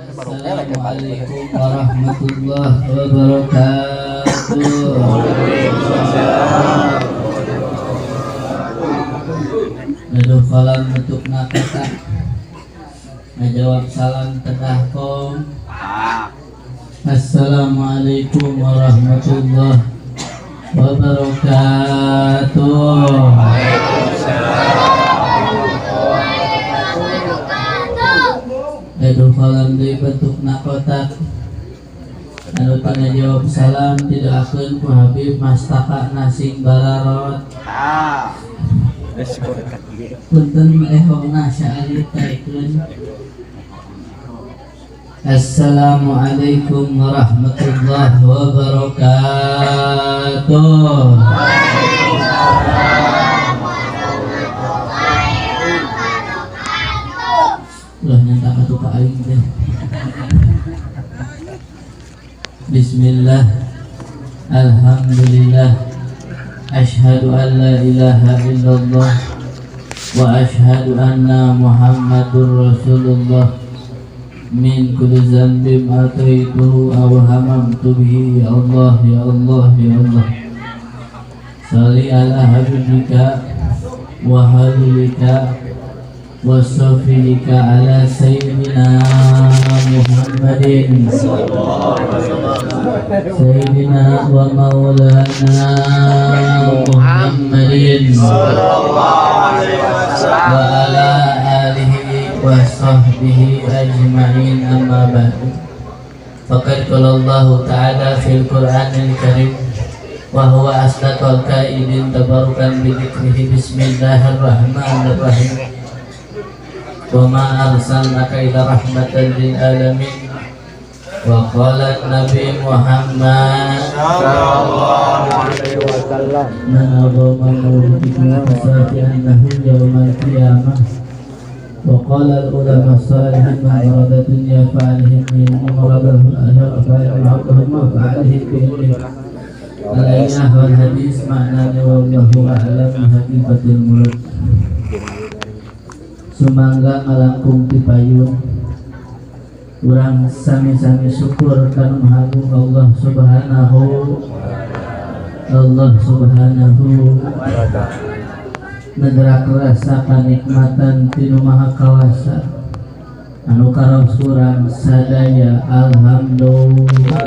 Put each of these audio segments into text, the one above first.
Assalamualaikum warahmatullahi wabarakatuh. Aduh kolam bentukna kata ngajawab salam tedah kom. Assalamualaikum warahmatullahi wabarakatuh. Aduh kolam deui bentukna kotak anu teu jawab salam didoakeun ku Habib mastaka nasing bararot. Punten ehongna saalit taikeun. Assalamualaikum warahmatullahi wabarakatuh. Ulah nyata katuh ka aing teh. Bismillah. Alhamdulillah. Asyhadu an la ilaha illallah wa asyhadu anna Muhammadur Rasulullah. Min kulli dzambin ataituhu aw hamamtu bihi ya Allah ya Allah ya Allah. Shalli ala habibika wa halilika wa safika ala sayyidina Muhammadin sayyidina wa maulana Muhammadin wa ala alihi wa sahbihi ajma'in, amma ba'du. Faqad qala Allah ta'ala fil Qur'anil Karim wa huwa asdaqul qailin tabarukan bi dzikrihi. Bismillahirrahmanirrahim. Wa ma arsalnaka illa rahmatan lil alamin. Wa qala Nabi Muhammad sallallahu alaihi wasallam man adhama mawlidika fasafi'an lahu yawmal qiyamah. Wa qala al ulama salihin man arada dunya fa'alihim bi ilmi wa arada al-akhirah fa'alihim bi ilmi. Al-ayah wal hadis ma'nanya wallahu a'lam bi haqiqatil murad. Sumangga ngalangkung ti payun urang sami-sami syukur kana Maha Agung Allah Subhanahu Allah Subhanahu nedrak rasa kanikmatan tinu Maha Kawasa anu karaos urang sadaya. Alhamdulillah.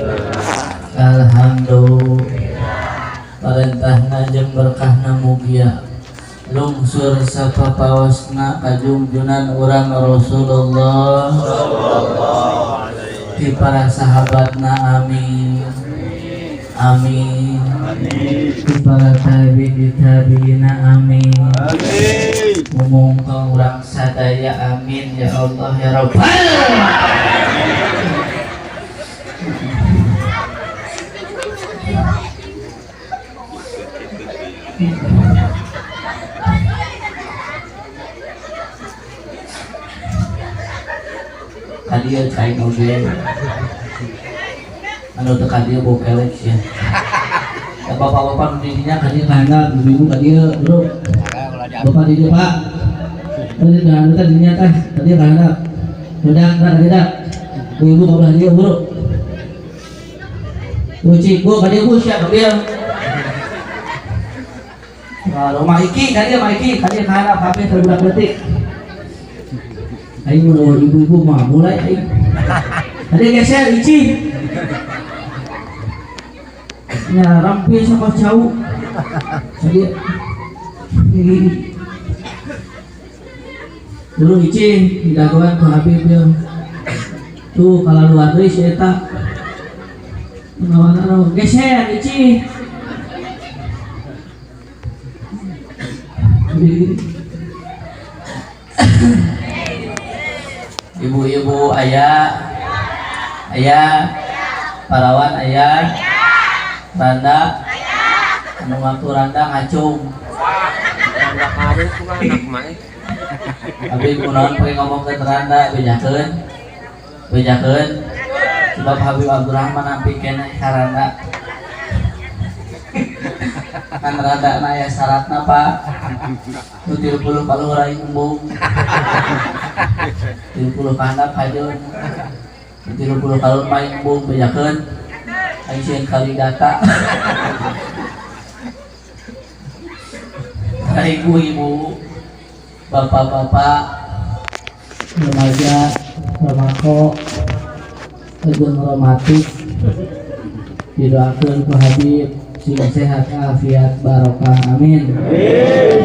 Alhamdulillah. Parentahna jeung berkahna mugia lungsur sapapaosna kajungjunan urang Rasulullah di para sahabatna, amin amin, di para tabi'in tabi'ina, amin, umum ka urang sadaya, amin ya Allah ya Rabbal. Kadieu cai oge anu teu kadieu bau kelek sia. Ya bapak-bapak nu di dinya kadieu kahandap, ibu-ibu kadieu bro. Bapak di dieu Pak. Tadi dah anu teh dinya teh, kadieu kahandap. Udah enggak tidak. Ibu-ibu ka belah dieu bro. Uci, bu kadieu bu sia kadieu. Nah, rumah iki kadieu mah iki kadieu kahandap kabeh teu budak leutik. Aing mun ibu-ibu mah mulai aing. Tadi geser ici. Nya rampi sama cau. Jadi dulu ici didagoan ku Habib ya. Tuh kalau luar deui si eta. Ngawana geser ici. Ibu-ibu ayah, ayah, parawan ayah, randa, anu ngaku randa ngacung. Habib kunaon poe ngomong ke randa bejakeun, bejakeun. Sebab Habib Abdurrahman nampi keneh ka randa. Kan randa na aya syaratna Pak. Nu 30 paluhur aing embung. 30 kahandap hajeun. 30 tahun main bung bejakeun aing sieun kali data. Ibu-ibu, bapak-bapak, remaja, remako, jeung romantis didoakeun ku Habib sing sehat afiat barokah amin.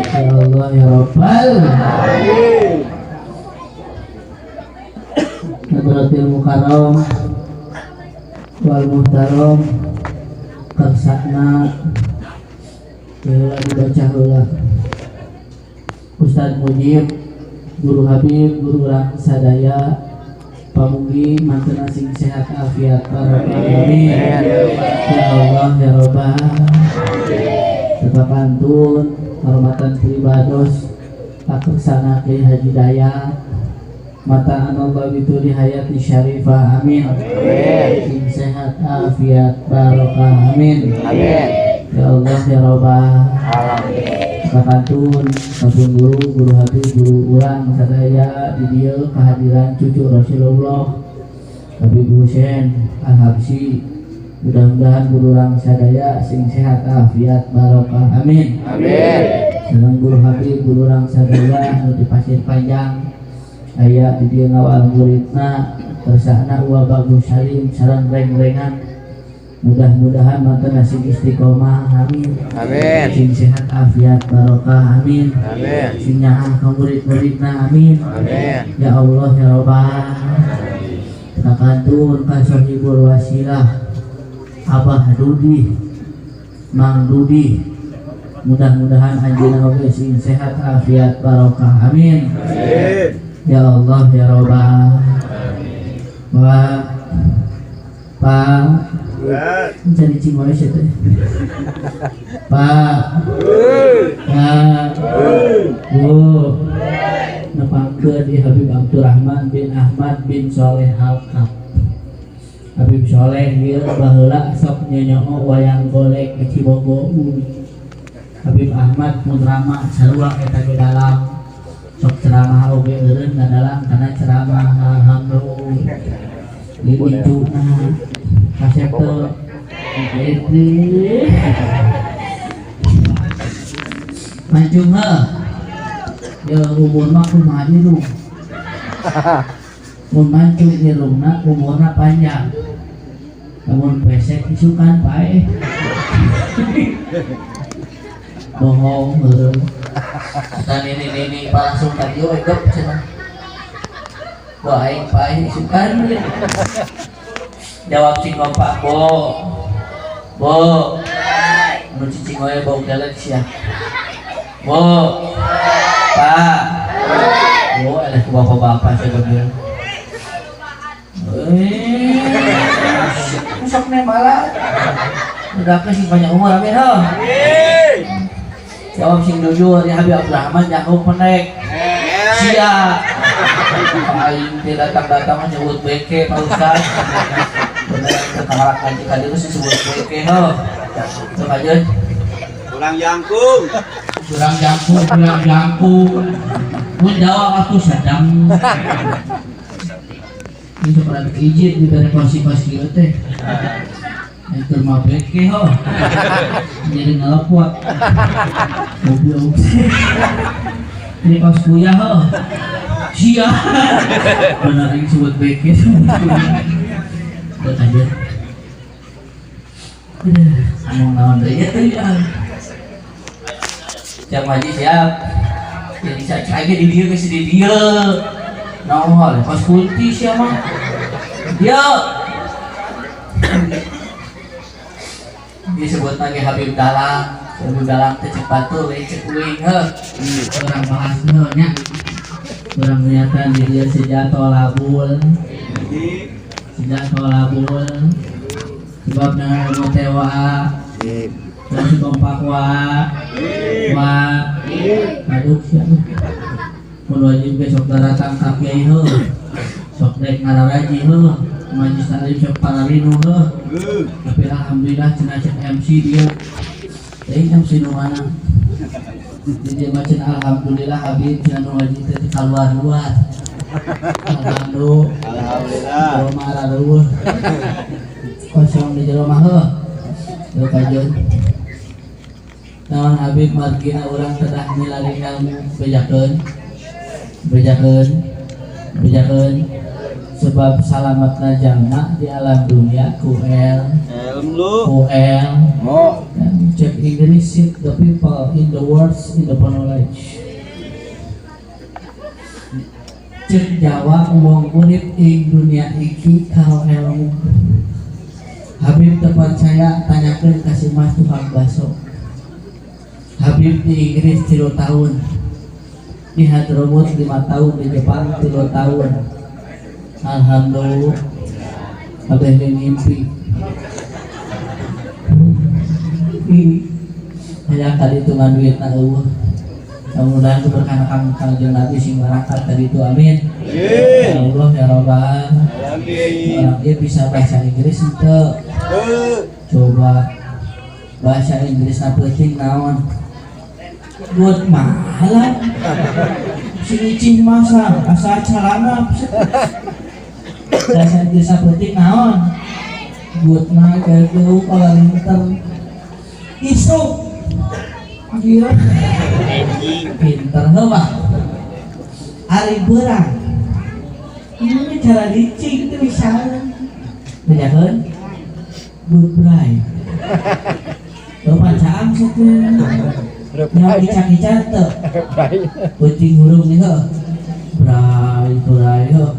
Ya Allah ya Rabbal alamin. Hadratil Mukarram wal Muhtaram kersakna heula dibaca heula Ustaz Mujib, Guru Habib, Guru urang sadaya pamugi mantena sing sehat afiat barokah amin. Ya Allah ya Rabbal Bapak pantun hormatan pribados kakersana Kiai Haji Dayat mata Allah bituli hayati syarifah amin. Sing sehat afiat barokah amin. Ya Allah ya Rabbal alamin. Pantun kapun guru, guru Habib, guru urang sadaya di dieu kehadiran cucu Rasulullah Habib Husein Al-Habsyi. Mudah-mudahan guru urang sadaya sing sehat afiat barokah amin. Amin. Sareng guru Habib, guru urang sadaya anu di Pasir Panjang aya di dieu ngawal muridna kersana Uwa Bagus Salim sareng reng-rengan. Mudah-mudahan mantena sing istiqomah amin. Amin. Sing sehat afiat barokah amin. Amin. Sing nyaah ka murid-muridna amin. Amin. Ya Allah ya Rabbal kakantun ka sohibul wasilah Abah Dudi Mang Dudi mudah-mudahan anjeunna oge sing sehat afiat barokah amin. Amin. Ya Allah ya Rabbal Wa Pak jadi cimoy sih teh. Pak, Pak, Bu, nepangkeun di Habib Abdurrahman bin Ahmad bin Soleh Al-Kaf. Habib Soleh ieu baheula sok nyonyoo wayang golek ke Cibogo. Habib Ahmad mun rama sarua eta ge dalang. Sok ceramah oge eureun ngadalang kana ceramah alhamdulillah. Diucuna kasep teu itu mancung heuh ya umur mah kumaha irung mun mancung irungna umurna panjang lamun pesek isukan paeh bohong heuh eta nini-nini langsung ka dieu we gep cenah. Wah, aing paeh isukan. Jawab sing kompak, Bo. Bo. Mun cicing wae bau kelek sia. Bo. Pak. Bo, eleh ku bapak-bapak sia bener. Sok nembalan. Udah ke sing banyak umur amin heuh. Jawab sing jujur ya Habib Abdurrahman jangkung pendek. Sia. Aing teh datang-datang nyebut beke Pak Ustaz. Beneran ke kamar ngaji ka dieu disebut beke heuh. Teu kajeun. Kurang jangkung. Kurang jangkung, kurang jangkung. Mun jawab atuh sadang. Ini pernah izin diberi kursi-kursi kieu teh. Aing keur mah beke heuh. Jadi ngelepot. Goblok. Ini kos kuya heuh. Sia. Bener yang sebut beke. Udah aja. Ngomong naon deui ya. Siap haji siap. Jadi saya aja di dieu geus di dieu. Naon kos kulti sia mah. Dieu. Disebut lagi Habib Dalang. Habib Dalang teh cek batur we cek uing heuh. Urang bahas heuh nya. Urang niatan di dieu sejato labul. Sejato labul. Sebab dengan ilmu teh wa. Terus kompak wa. Wa. Aduh sia. Mun wajib ge sok daratang ka kiai heuh. Sok rek ngararaji heuh. Majlis taklim sok pararinu heuh. Tapi alhamdulillah cenah cek MC dia. Teuing MC nu mana? Di dia mah cenah alhamdulillah Habib cenah nu wajib teh kaluar-luar. Alhamdulillah. Alhamdulillah. Jero mah rareueuh. Kosong di jero mah heuh. Heuh kajeun. Naon Habib margina urang kedah milari ilmu bejakeun. Bejakeun. Bejakeun. Sebab salamatna jalma di alam dunia ku el Ilmu. ku el Mo. dan cek Inggris sit the people in the world in the knowledge. Cek Jawa wong urip ing dunia iki karo ilmu. Habib terpercaya tanyakeun ka si Mas tukang bakso. Habib di Inggris 3 tahun, di Hadramut 5 tahun, di Jepang 3 tahun. Alhamdulillah kabeh ge ngimpi. Hayang kali itu ngan duitna eueuh. Mudah-mudahan keberkahan Kangjeng Nabi sing barakat tadi itu, amin. Ya Allah ya Rabbal. Amin. Orang dia bisa bahasa Inggris henteu? Coba bahasa Inggris na peuting naon? Buat malam. Sing icing masa asa calana. Bahasa Inggris na peuting naon? Buat mah gaduh kalau pinter. Isuk. Gila. Pinter heuh mah. Ari beurang. Ini cara licin itu misalnya. Bejakeun? Goodbye. Bapak caang situ. Yang kica-kica teu. Peuting hurung nih heuh. Bray, bray heuh.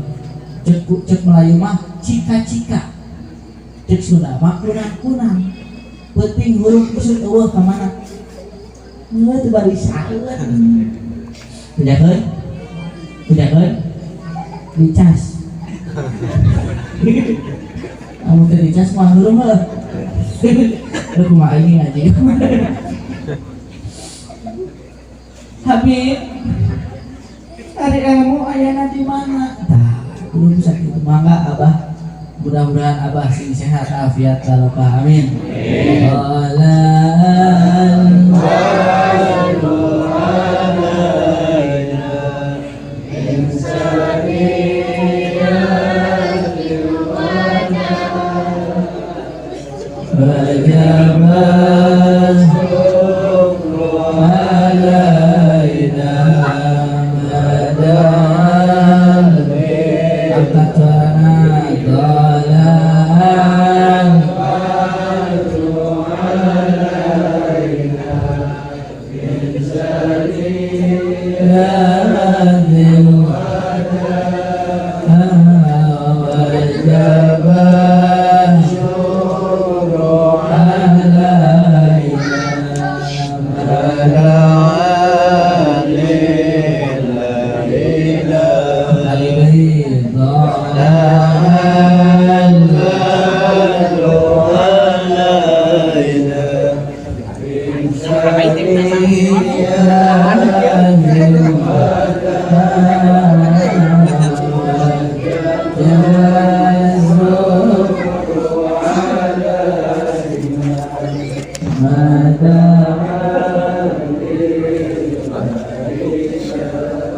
Cek cek Melayu mah cika-cika. Cek Sunda mah kunang-kunang. Peuting hurung kusut eueuh ka mana? Heuh teu barisaeun. Bejakeun? Bejakeun? Dicas. Kamu teh dicas mah hurung heuh. Lu kumaha ini ngaji. Habib, ari ilmu ayana di mana? Tah, kudu bisa kitu mangga Abah. Mudah-mudahan Abah sing sehat afiat barokah, amin.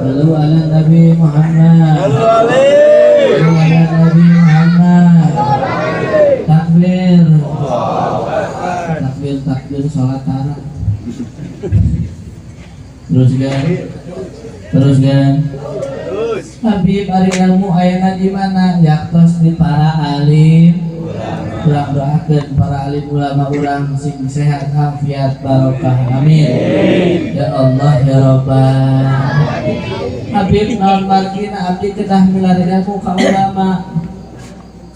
Lalu ala Nabi Muhammad. Lalu ala Nabi Muhammad. Takbir. Takbir takbir salat tarawih. Terus kan? Terus kan? Habib ari ilmu ayana di mana? Yaktos di para alim. Urang doakeun para alim ulama urang sing sehat afiat barokah, amin. Ya Allah ya Rabbal. Habib naon margina abdi kedah milari ilmu ka ulama.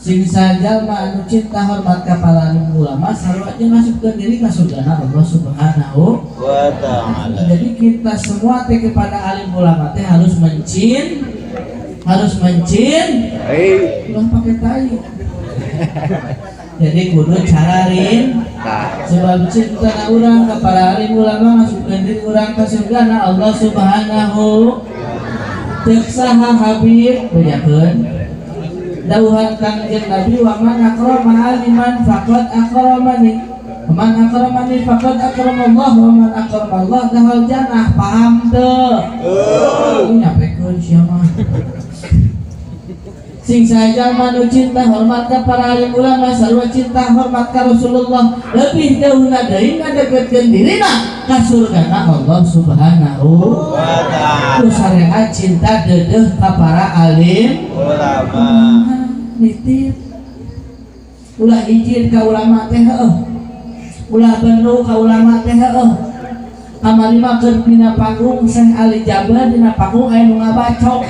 Sing sajalma anu cinta hormat ka para alim ulama sarua jeung ngasupkeun diri ka surgana Allah Subhanahu wa ta'ala. Jadi kita semua teh kepada alim ulama teh harus mencin, ulah pakai tai. Jadi kudu cararin sebab cinta urang ka para alim ulama ngasupkeun diri urang ka surgana Allah Subhanahu. Teuk saha Habib bejakeun dawuhan Kangjeng Nabi wa man akrama aliman faqad akramani wa man akramani faqad akramallah wa man akramallah dahal jannah. Paham teu? Nyapekeun sia mah. Sing saja manu cinta hormat ka para alim ulama sarua cinta hormat ka Rasulullah lebih jauh deui ngadeketkeun dirina ka surgana Allah Subhanahu wa ta'ala. Ku syariat cinta deudeuh ka para alim ulama. Nitip ulah izin ka ulama teh heueuh, ulah bennu ka ulama teh heueuh. Kamari mah keur dina panggung Syekh Ali Jaber, dina panggung aya nu ngabacok,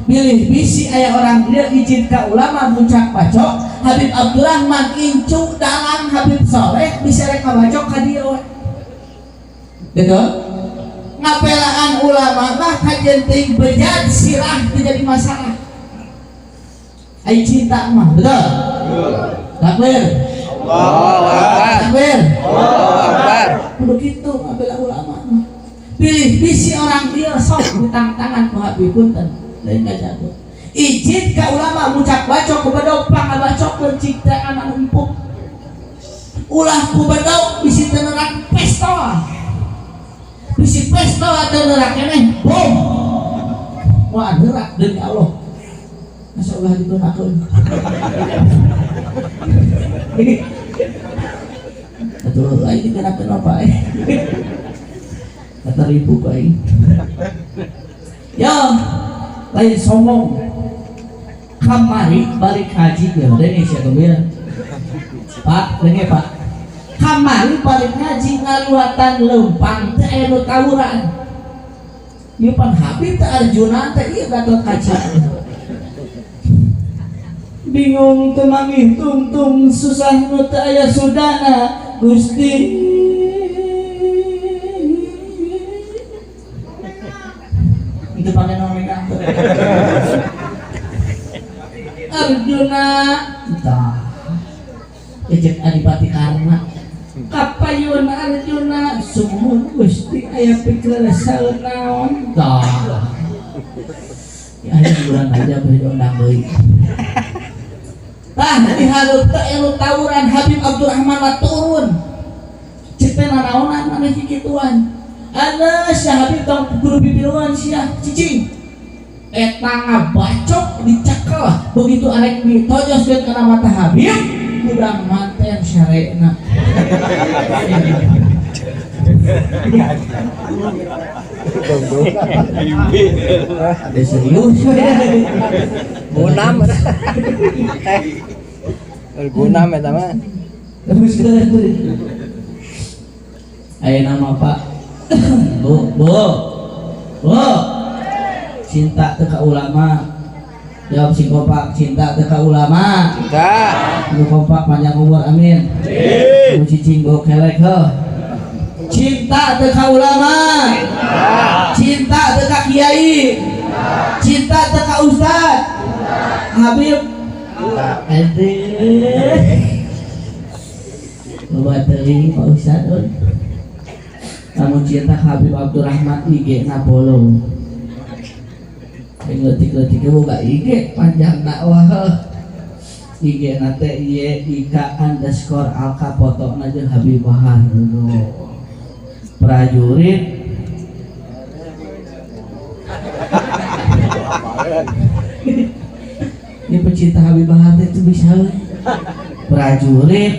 bilih bisi aya orang dia izin ka ulama bucak bacok. Habib Abdurrahman incu dalam Habib Soleh bisa rek ngabacok ka dieu we. Gitu ngapelaan ulama mah kajeun teuing bejat sirah teu jadi masalah ai cinta mah. Betul? Takbir. Allahu Akbar. Takbir. Allahu Akbar. Kudu kitu ngabela ulama mah. Pilih bisi orang dia sok ditang tangan ku Habib, punten lain jago. Izin ka ulama mucak bacok ku bedog, pangabacokkeun ciptaan anu empuk. Ulah ku bedog, bisi teu nerak pistol, bisi pistol teu nerak keneh bom moal nerak. Demi Allah, masa ulah digunakeun. Atuh aing digunakeun apa eh? Kata ribu ku aing. Ya, lain sombong. Kamari balik haji ya, denge sia gembira. Pak, denge Pak. Kamari balik ngaji ngaliwatan leumpang teh aya nu tawuran. Ieu pan Habib teh Arjuna teh ieu Gatot Kaca. Bingung teu manggih tungtung, susah nu teu aya sudana Gusti. Itu pakai nama megang. Arjuna entah ejek Adipati Karna kapayun Arjuna sumuhun Gusti aya pikir saeur naon tah ya aya bulan aja beri diundang deui tah di hareup teh anu tawuran. Habib Abdurrahman mah turun cek teh nanaonan maneh kikituan. Ana sia Habib tong kudu pipiluan sia cicing. Eta ngabacok dicekel begitu arek ditojoskeun kana mata Habib kurang manten syarena. Ada serius. Gunam. Gunam eta mah. Terus aya nama Pak, Bu, Bu, Bu, cinta teu ka ulama. Jawab sing kompak, cinta teu ka ulama. Cinta. Nu kompak panjang umur, amin. Nu cicing bau kelek heuh. Cinta teu ka ulama. Cinta teu ka kiai. Cinta teu ka ustad. Habib. Aduh. Loba teuing Pak Ustad euy. Kamu cinta Habib Abdurrahman IG na follow. Yang leutik-leutik boga IG panjang dakwah heuh. IG na teh Y I K underscore alka foto na jeung Habib Bahar. Aduh. Prajurit. Ini pecinta Habib Bahar teh itu bisa we. Prajurit.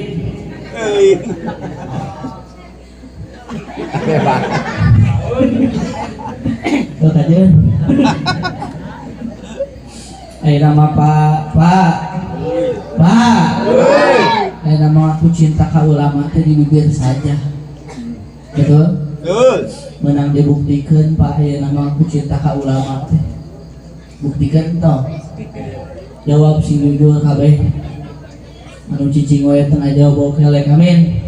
Tuh kajian. Ayo nama Pak, Pak, Pak. Ayo nama aku cinta ka ulama teh di bibir saja. Betul? Betul. Menang dibuktikan Pak, ayo nama aku cinta ka ulama teh. Buktikan toh. Jawab sing jujur kabeh. Anu cicing wae teu ngajawab kelek, amin.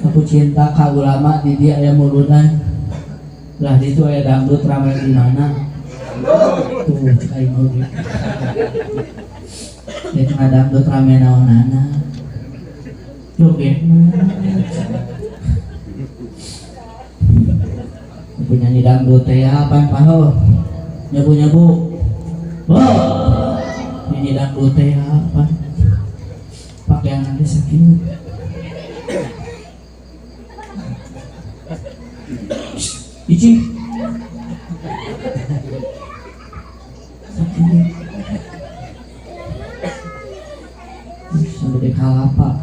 Aku cinta ka ulama di dia aya muludan. Lah di itu aya dangdut rame di mana? Tuh cek aing oge. Dia tengah dangdut rame naonana. Joget. Penyanyi dangdut teh ya apa paho? Nyabu-nyabu. Oh. Penyanyi dangdut teh ya apa? Pakaian nanti sakit. Ici. Sakit. Segede kalapa.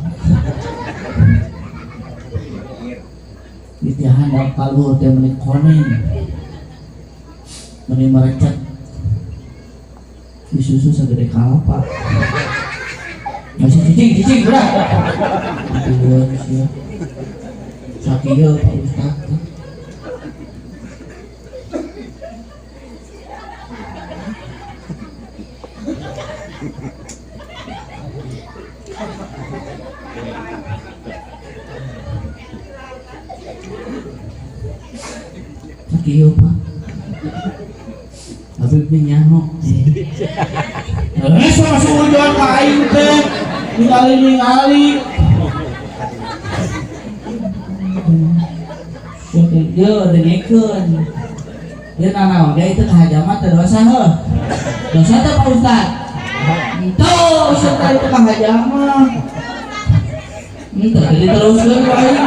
Di handap ka luhur teh meuni koneng. Meuni merecet. Di susu segede kalapa. Masih cicing, cicing, udah. Aduh, sia. Sakieu Pak Ustad. Sakieu Pak. Habib nyaho. Eh, sama suudzon ka aing teh. Ningali-ningali. Yo dengekeun. Dia nanaon dia itu kahajaman teh dosa heuh. Dosa teh Pak Ustad. Henteu, ustad itu kahajaman. Henteu diteruskeun ku aing.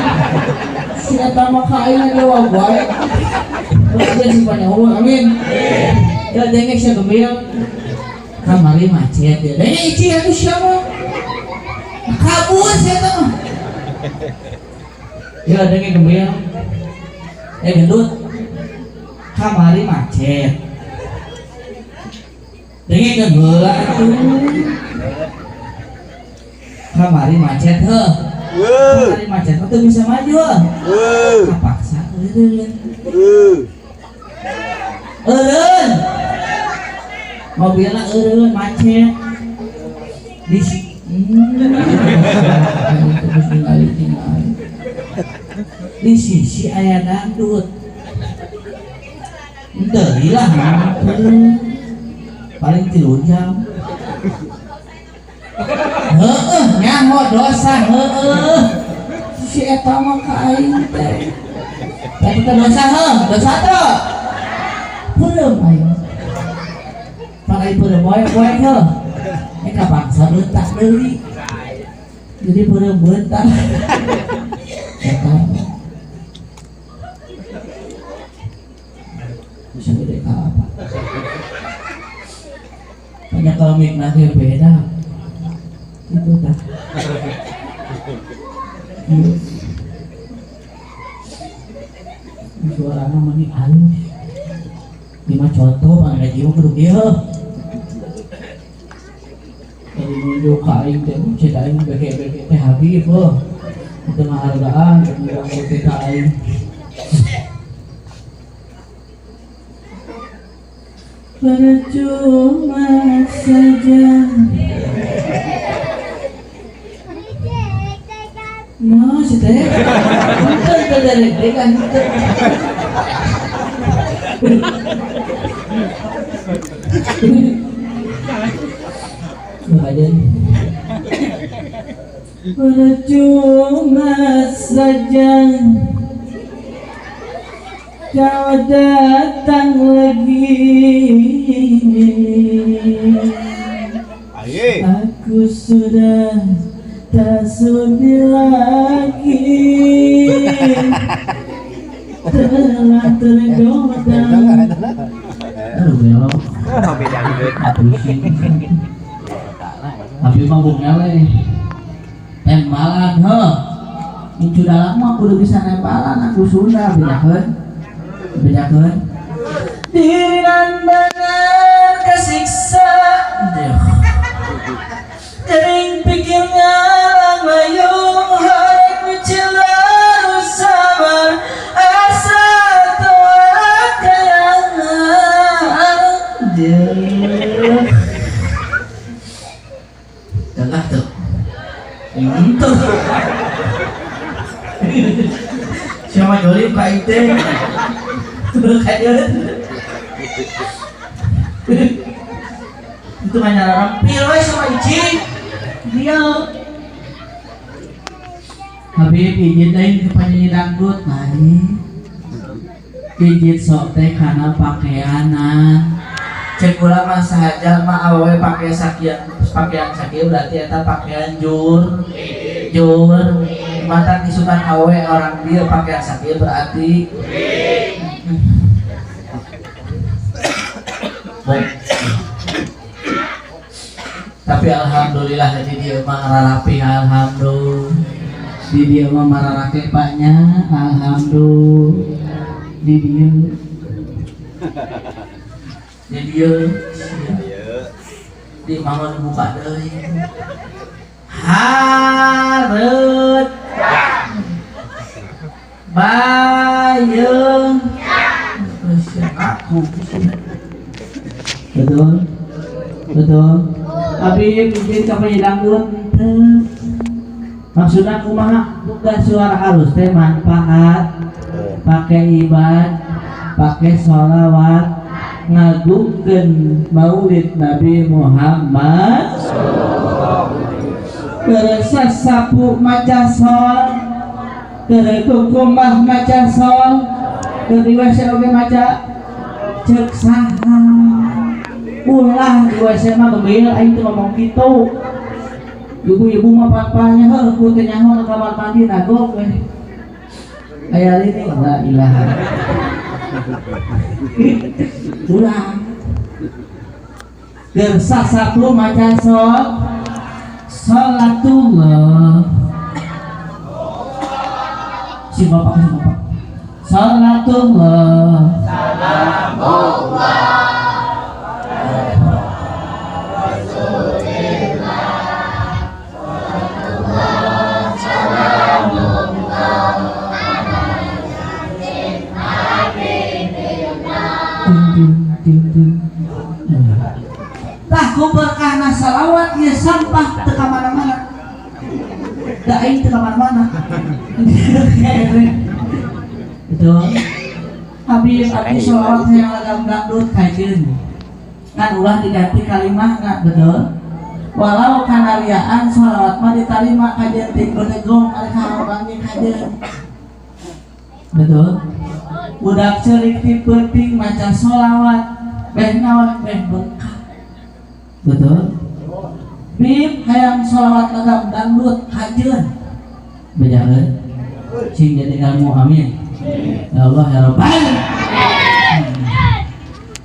Si eta mah ka aing jawab wae. Terus dia simpan Allah, amin. Ya dengek sia gembil. Kamari macet ya. Dengek ici atuh sia mah. Kabur sia eta mah. Ya dengek gembil. Gendut. Kamari macet. Dengek heula atuh. Kamari macet heuh. Kamari macet mah teu bisa maju. Kapaksa eureun. Eureun. Mobilna eureun macet. Di terus ningali-ningali. Di sisi aya dangdut. Henteu lah, paling 3 jam. Heeh, nyaho dosa heeh. Si eta mah ka aing teh. Eta teh dosa heuh, dosa teh. Peureum aing. Pakai peureum poe-poe heuh. Eta bangsa beuntak deui. Jadi peureum beuntak. Eta bisa gede apa? Banyak kalau mikna ge beda. Itu tah. Suarana mah halus. Lima contoh pangaji mah kudu kieu. Jadi nunjuk ka aing teh cek aing beke-beke teh Habib heuh. Teu ngahargaan urang teh ka aing. Percuma saja. No, si teh. Henteu teu derek-derekan henteu. Percuma saja kau datang lagi. Aku sudah tak sudi lagi. Telah tergoda. Aduh belok. Tapi mah bungele. Tembalan heuh. Incu dalam mah kudu bisa nembalan aku Sunda bedakeun. Bedakeun. Diri dan kesiksa. Kering pikir ngalang layung hariku cilaru sabar asa tuara kayangan. Tengah tuh. Itu. Siapa jolim Pak Ite? Itu hanya rempil we sama Ici. Dia Habib izin deui ke penyanyi dangdut lain. Izin sok teh kana pakaianan. Cek ulama sahaja mah awewe pake sakieu, pakaian sakieu berarti eta pakaian jur. Jur. Mata isukan awewe orang dia pakaian sakieu berarti baik. Tapi alhamdulillah di dieu mah rarapi, alhamdulillah. Di dieu mah mararake paknya, alhamdulillah. Di dieu. Di dieu di mama dibuka deui. Hareut bayeng aku, betul betul. Abi izin ka penyanyi dangdut henteu. Maksudna kumaha? Buka suara halus teh manfaat, pakai ibad, pakai sholawat, ngagungkeun maulid Nabi Muhammad. Keur sasapu maca sol, keur kukumbah maca sol, keur di WC oge maca. Cek saha ulah di WC mah? Gemil aing teu ngomong kitu. Ibu-ibu mah papanya heuh ku teu nyaho ka kamar mandi, nagok we aya ini, la ilaha. Ulah keur sasapu maca sol, salatullah. Si bapak, si bapak, salatullah. Salamullah. Ting ting ting ting. Tah, ku berkahna salawat ieu sampah teu ka mana-mana. Da aing teu ka mana-mana. Betul. Habis abdi salawat yang lagam dangdut kajeun. Kan ulah diganti kalimahna, betul. Walau kanariaan salawat mah ditarima, kajeun ti bedegong ari kawangi kajeun. Betul. Budak ceurik ti peuting maca sholawat beh naon, beh berkah. Betul. Bib hayang sholawat lagam dangdut kajeun. Bejakeun. Sing jadi ilmu, amin. Ya Allah ya Rabbal.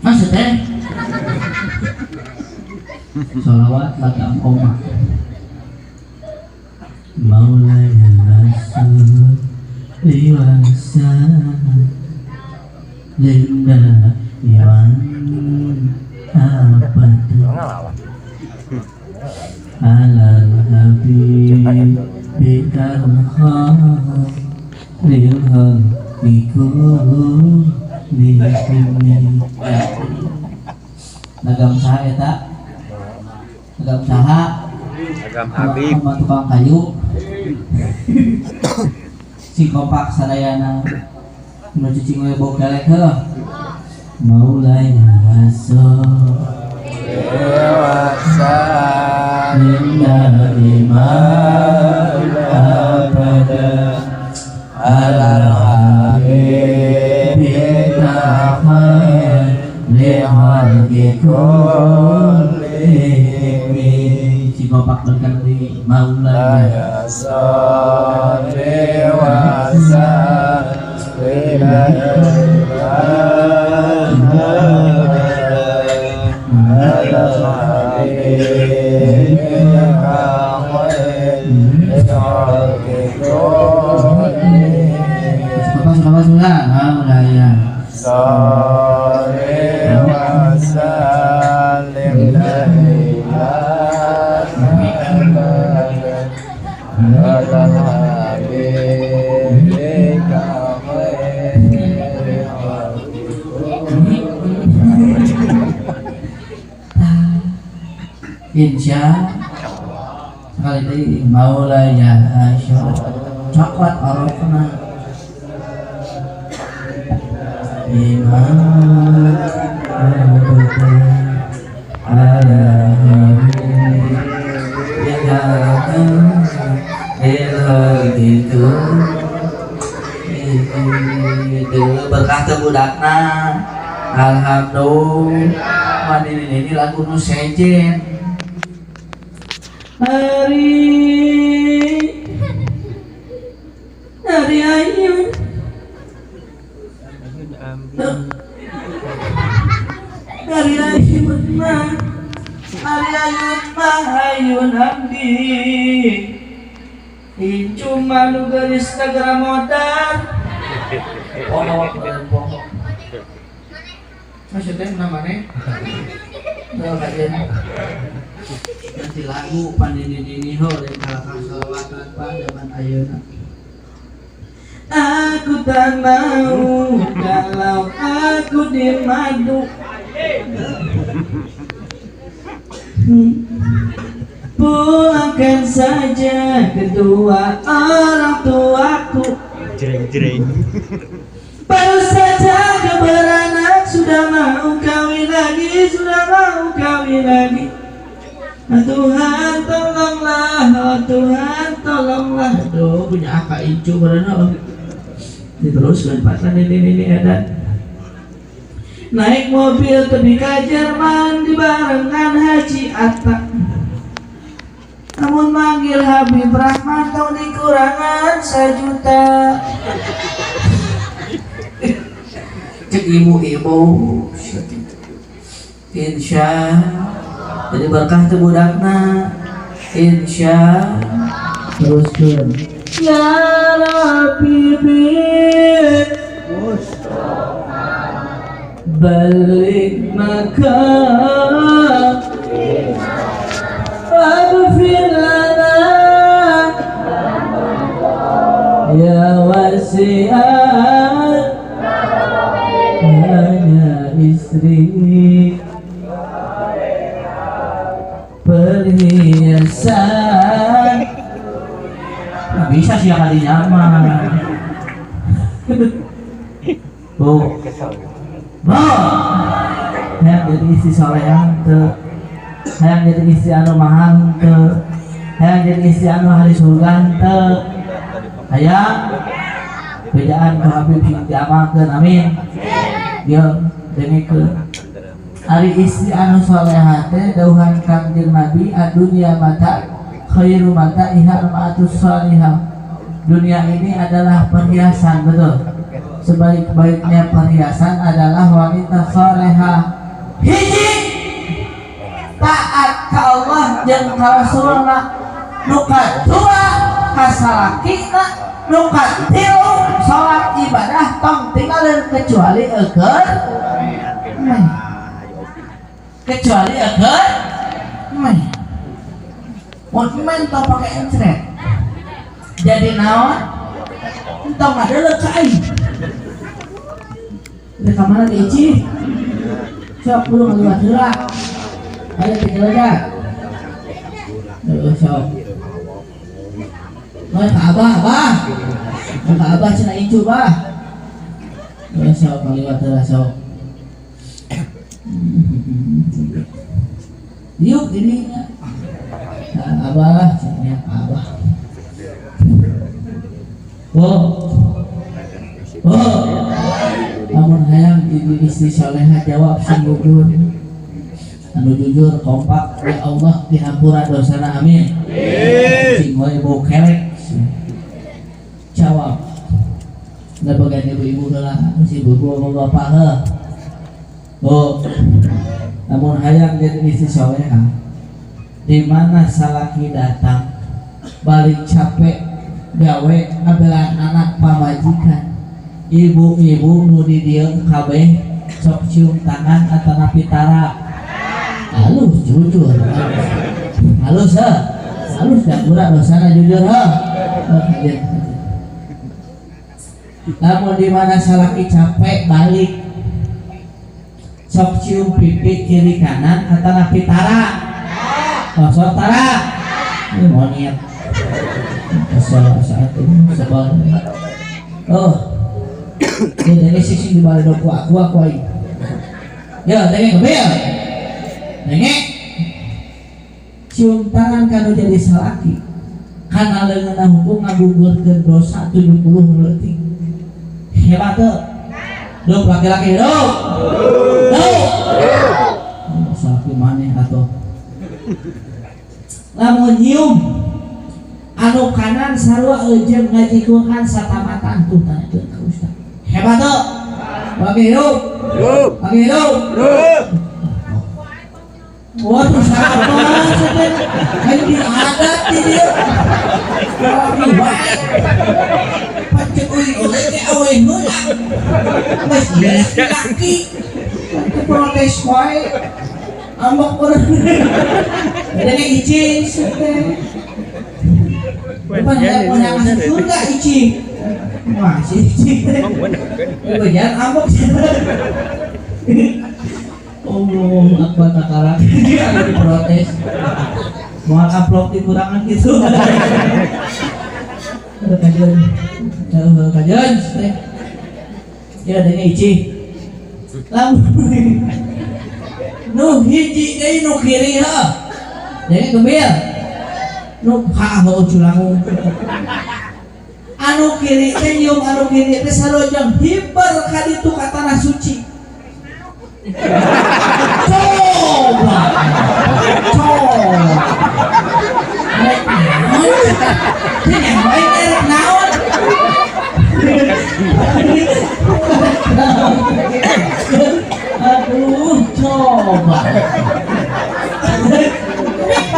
Maksudnya sholawat lagam omah. Maulaya sholli wa sallim daiman abada alal habibikal khairil khalqi kullihim. Lagam saha eta? Lagam saha? Lagam Habib. Sama tukang kayu. Si kompak sadayana nu cicing we bau kelek heuh. Maulaya sholli daiman abada alal habibika khairil khalqi kullihim. Si kompak balikan deui, maulaya sholli wa sallim daiman abada alal habibika khairil khalqi kullihim. Bapak sama semua maulaya sholli wa sallim daiman abada alal habibika khairil khalqi. Insya sekali deui, maulaya coklat orokna iman abada ala habibika khairil khalqi. Itu berkah teu budakna? Alhamdulillah. Ini lagu nu sejen. Hari hari ayun hari ayun mah, hari ayun mah. Pandi. Incu mah nu geulis negara modar. Poho, poho. Maksudnya namanya? Oh, kajian. Nanti lagu pandini ho dan kalakah sholawatan pak zaman ayeuna. Aku tak mau kalau aku dimadu. Pulangkan saja kedua orang tuaku. Jreng-jreng. Baru saja keberanak sudah mau kawin lagi, sudah mau kawin lagi. Nah, Tuhan tolonglah, oh Tuhan tolonglah. Aduh, punya akak incu berenang. Diteruskan Pak Tani ini edan. Naik mobil tepi ka Jerman dibarengan Haji Atta. Namun manggil Habib Rahman tong dikurangan 1 juta. Cek ibu-ibu. Insya jadi berkah teu budakna. Insya teruskeun. Ya Rabbi bil balik maka واغفر لنا يا واسع hanya istri perhiasan. Nah, bisa sih kali nyaman. Bu, Bu, hayang jadi istri solehan teu, hayang jadi istri anu mahal teu, hayang jadi istri anu ahli surga teu, hayang bejaan ku Habib sing diamalkeun, amin. Yo dengekeun. Ari istri anu soleha teh dawuhan Kangjeng Nabi, "Adunya mata khairu mata iha al-ma'atus sholihah." Dunia ini adalah perhiasan, betul. Sebaik-baiknya perhiasan adalah wanita soleha. Hiji, taat ka Allah jeung ka Rasulna. Nu kadua, ka salakina. Nu katilu, salat ibadah tong tinggalin kecuali eukeun meh. Kecuali eukeun meh. Mun men tong pake encret. Jadi naon? Entong ngadeuleu ka aing. Udah ka mana diici? Sok buru ngaliwat heula. Ayo tinggal aja. Heeh, sok. Mah ka abah, abah. Mah ka abah cenah incu, bah. Heeh, sok ngaliwat heula sok. Diuk dirinya. Nah, abah, cenah ka abah. Oh. Oh. Lamun hayang jadi istri soleha jawab sing jujur. Anu jujur kompak ya Allah dihampura dosana, amin. Cing wae bau kelek. Jawab. Da bagian ibu-ibu heula, si ibu bapak heuh. Oh. Lamun hayang jadi istri soleha, di mana salaki datang balik capek gawe ngabelaan anak pamajikan, ibu-ibu nu di dieu kabeh sok cium tangan atanapi tara. Halus jujur, halus heuh, halus dihampura dosana jujur heuh. Lamun di mana salaki capek balik sok cium pipi kiri kanan atanapi tara. Oh, sok tara ini monyet kesel saat ini sebel. Oh, ini dari sisi di balik doku aku aing. Ya, denge kebel. Denge. Cium tangan kanu jadi salaki. Kana leungeunna hukum ngagugurkeun dosa 70 leutik. Hebat tuh. Duh, laki-laki hidup. Duh. Salaki maneh atuh. Lamun nyium anu kanan sarua jeung ngajikukan satamatan tuh tanyakeun ka ustaz. Hebat tuh. Laki hidup. Hidup. Laki hidup. Hidup. Waduh, sama sih. Kayak diadat di dia. Laki wae. Pacek euy oleh teh awe heula. Geus laki. Protes wae. Ambek urang. Ada icing teh. Bukan ya, punya masuk surga icing. Wah, si icing. Jangan ambek sih. Allah Akbar takaran. Protes. Mau amplop dikurangan gitu. Kajian. Kajian. Ya adanya icing. Lamun nu hiji deui nu kiri heuh. Jadi gembil. Nu ha heuh culangung. Anu kiri teh nyium anu kiri teh sarojang hiber ka ditu ka tanah suci. Coba. Coba. Rek naon? Teh nyawain rek naon? Aduh, coba. Rek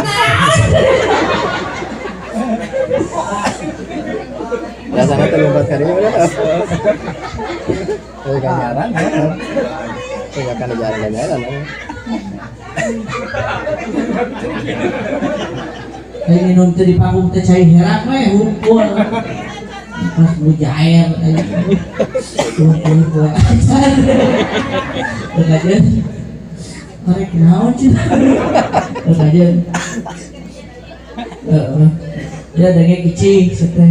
naon? Rasanya terlompat kali ini udah. Tapi kan jarang. Enggak kan jarang-jarang. Kayak minum teh di panggung teh cai herak we hungkul. Pas mujair hungkul poe acan. Kajian. Karek naon cenah. Kajian. Heeh. Ya denge kicing sete.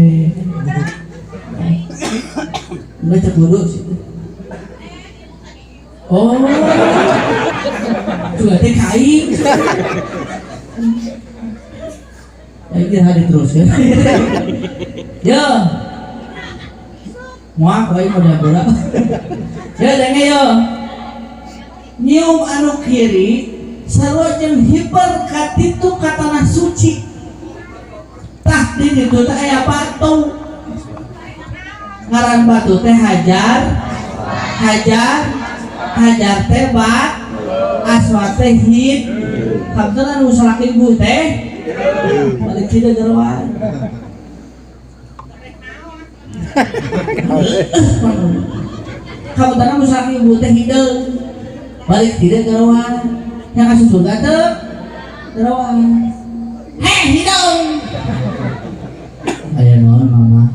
Enggak cek dulu sih. Oh. Juga teh kain. Ini hari terus ya. Ya. Muak wae mau bola. Ya denge yo. Nyium anu kiri sarua jeung hiper ka ditu ka tanah suci. Tah di ditu teh aya batu. Ngaran batu teh hajar, hajar, hajar teh bat, aswad teh hid. Kabeh anu salaki ibu teh balik tidak jeroan. Kamu tanah musaki ibu teh hideung. Balik tidak jeroan. Yang asup surga teh jeroan. Heh hideung. Aya naon mama?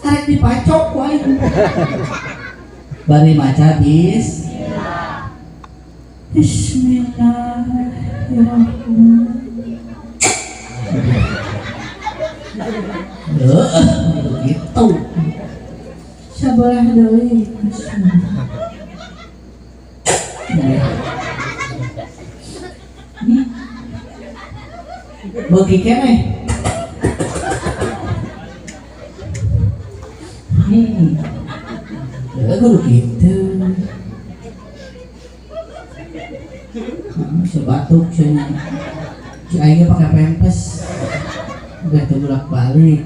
Karek dipacok wae. Bari maca bis. Bismillahirrahmanirrahim. Gitu. Sabarah deui. Beuki keneh. Kudu kitu. Sebatuk cenah. Si aing pakai pempes. Udah tuh bolak-balik.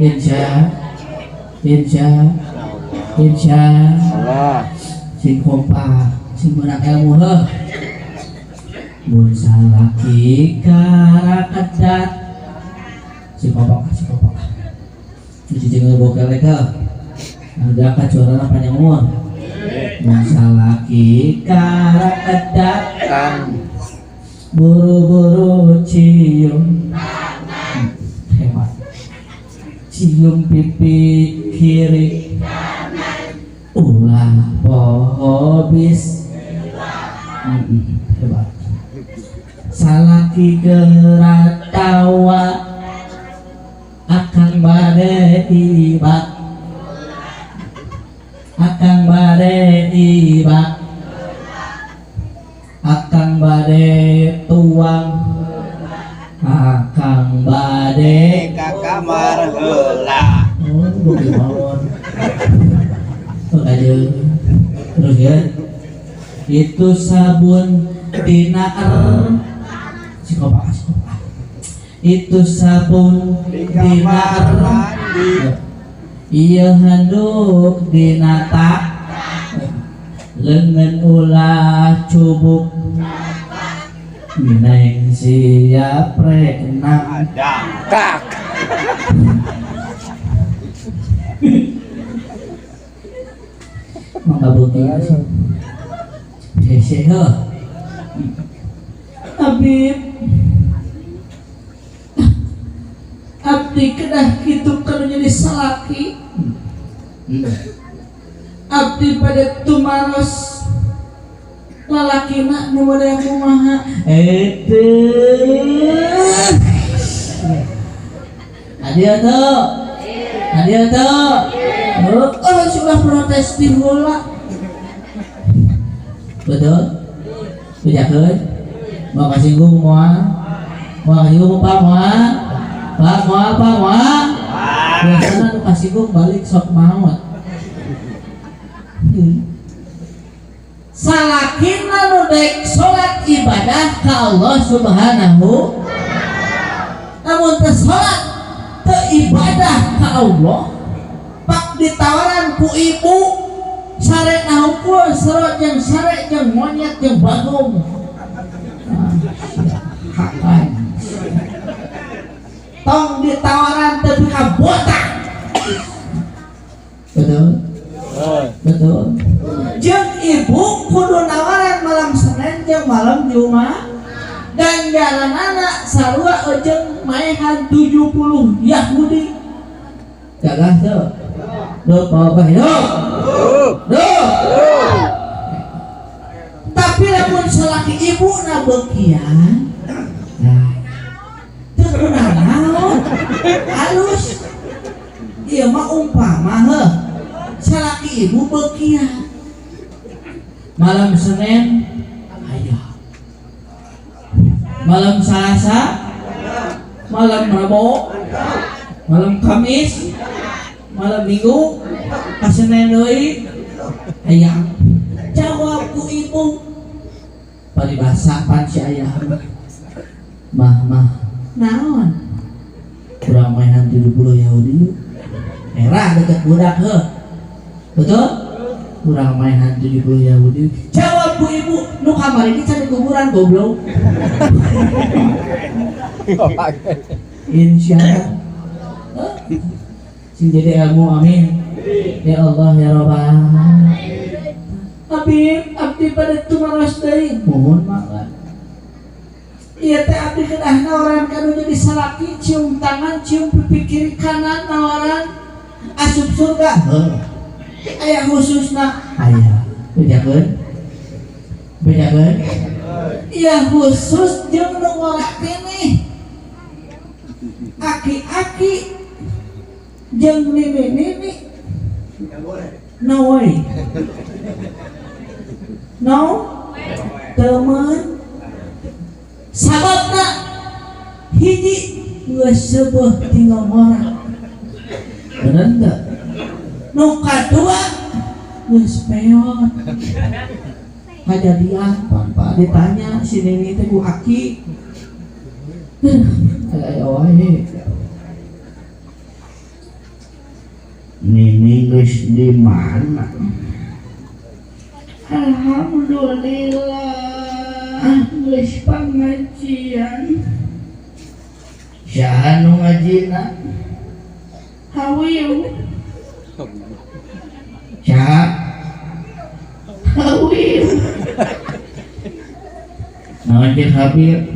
Insya, insya, insya Allah. Sing kompak, sing menang ilmu heuh. Mun salaki karakedat. Sing kompak, sing kompak. Cuci jeung bokel rek heuh. Anu diangkat suarana panjang umur. Mun salaki karakedat. Buru-buru cium. Hebat. Cium pipi kiri. Ulah poho bis. Hebat. Salaki geratawa akang bade ibak. Akang bade ibak. Akang bade tuang. Akang bade ka kamar heula. Oh, beuki mawon. Oh, aja. Terus ya. Itu sabun dina er. Psikopat, psikopat. Itu sabun Di dina kamar er. mandi. Iya handuk dina tak. Leungeun ulah cubuk neng siap rek nang Kak. Mangga beuki sih. Hese heuh. Habib abdi kedah kitu kana jadi salaki. Abdi pada tumaros lalakina nu model kumaha eta hadir tuh hadir tuh oh sudah protes di heula betul bejakeun mau kasinggung moal mau kasinggung pak moal pak moal pak moal biasana nu kasinggung balik sok maot. Salakina nu daek salat ibadah ka Allah Subhanahu namun teu salat teu ibadah ka Allah pak ditawaran ku ibu sare nahukul sero jeung sare jeung monyet jeung bagong hakan tong ditawaran teu ka botak betul betul jeung ibu kudu nawaran malam Senin jeung malam Jumat ganjaranana sarua jeung maehan 70 Yahudi gagah teu duh apa hidup duh tapi lamun salaki ibu na beukian nah teu kunaon halus ieu mah umpama heuh salaki ibu beukian malam Senin aya malam Selasa malam Rabu malam Kamis malam Minggu ka Senin deui aya jawab ku ibu paribasa pan si ayah mah mah naon urang mainan 70 Yahudi era deket budak heuh betul kurang mainan 70 Yahudi jawab bu ibu nu kamari ini cari kuburan goblok insyaallah sing jadi ilmu amin ya Allah ya Rabbal Habib abdi pada tumaros deui mohon maaf ieu teh abdi kedah nawaran kanu jadi salaki cium tangan cium pipi kiri kanan nawaran asup surga heuh aya khususna aya bejakeun bejakeun ieu khusus jeung nu ngora keneh aki-aki jeung nini-nini no way no teman sababna hiji geus seubeuh tinggal ngora bener teu nu kadua geus peot kajadian pak ditanya si nini teh ku aki aya wae nini geus di mana alhamdulillah geus pangajian saha nu ngajina hawiu saha hawiu naon jeung Habib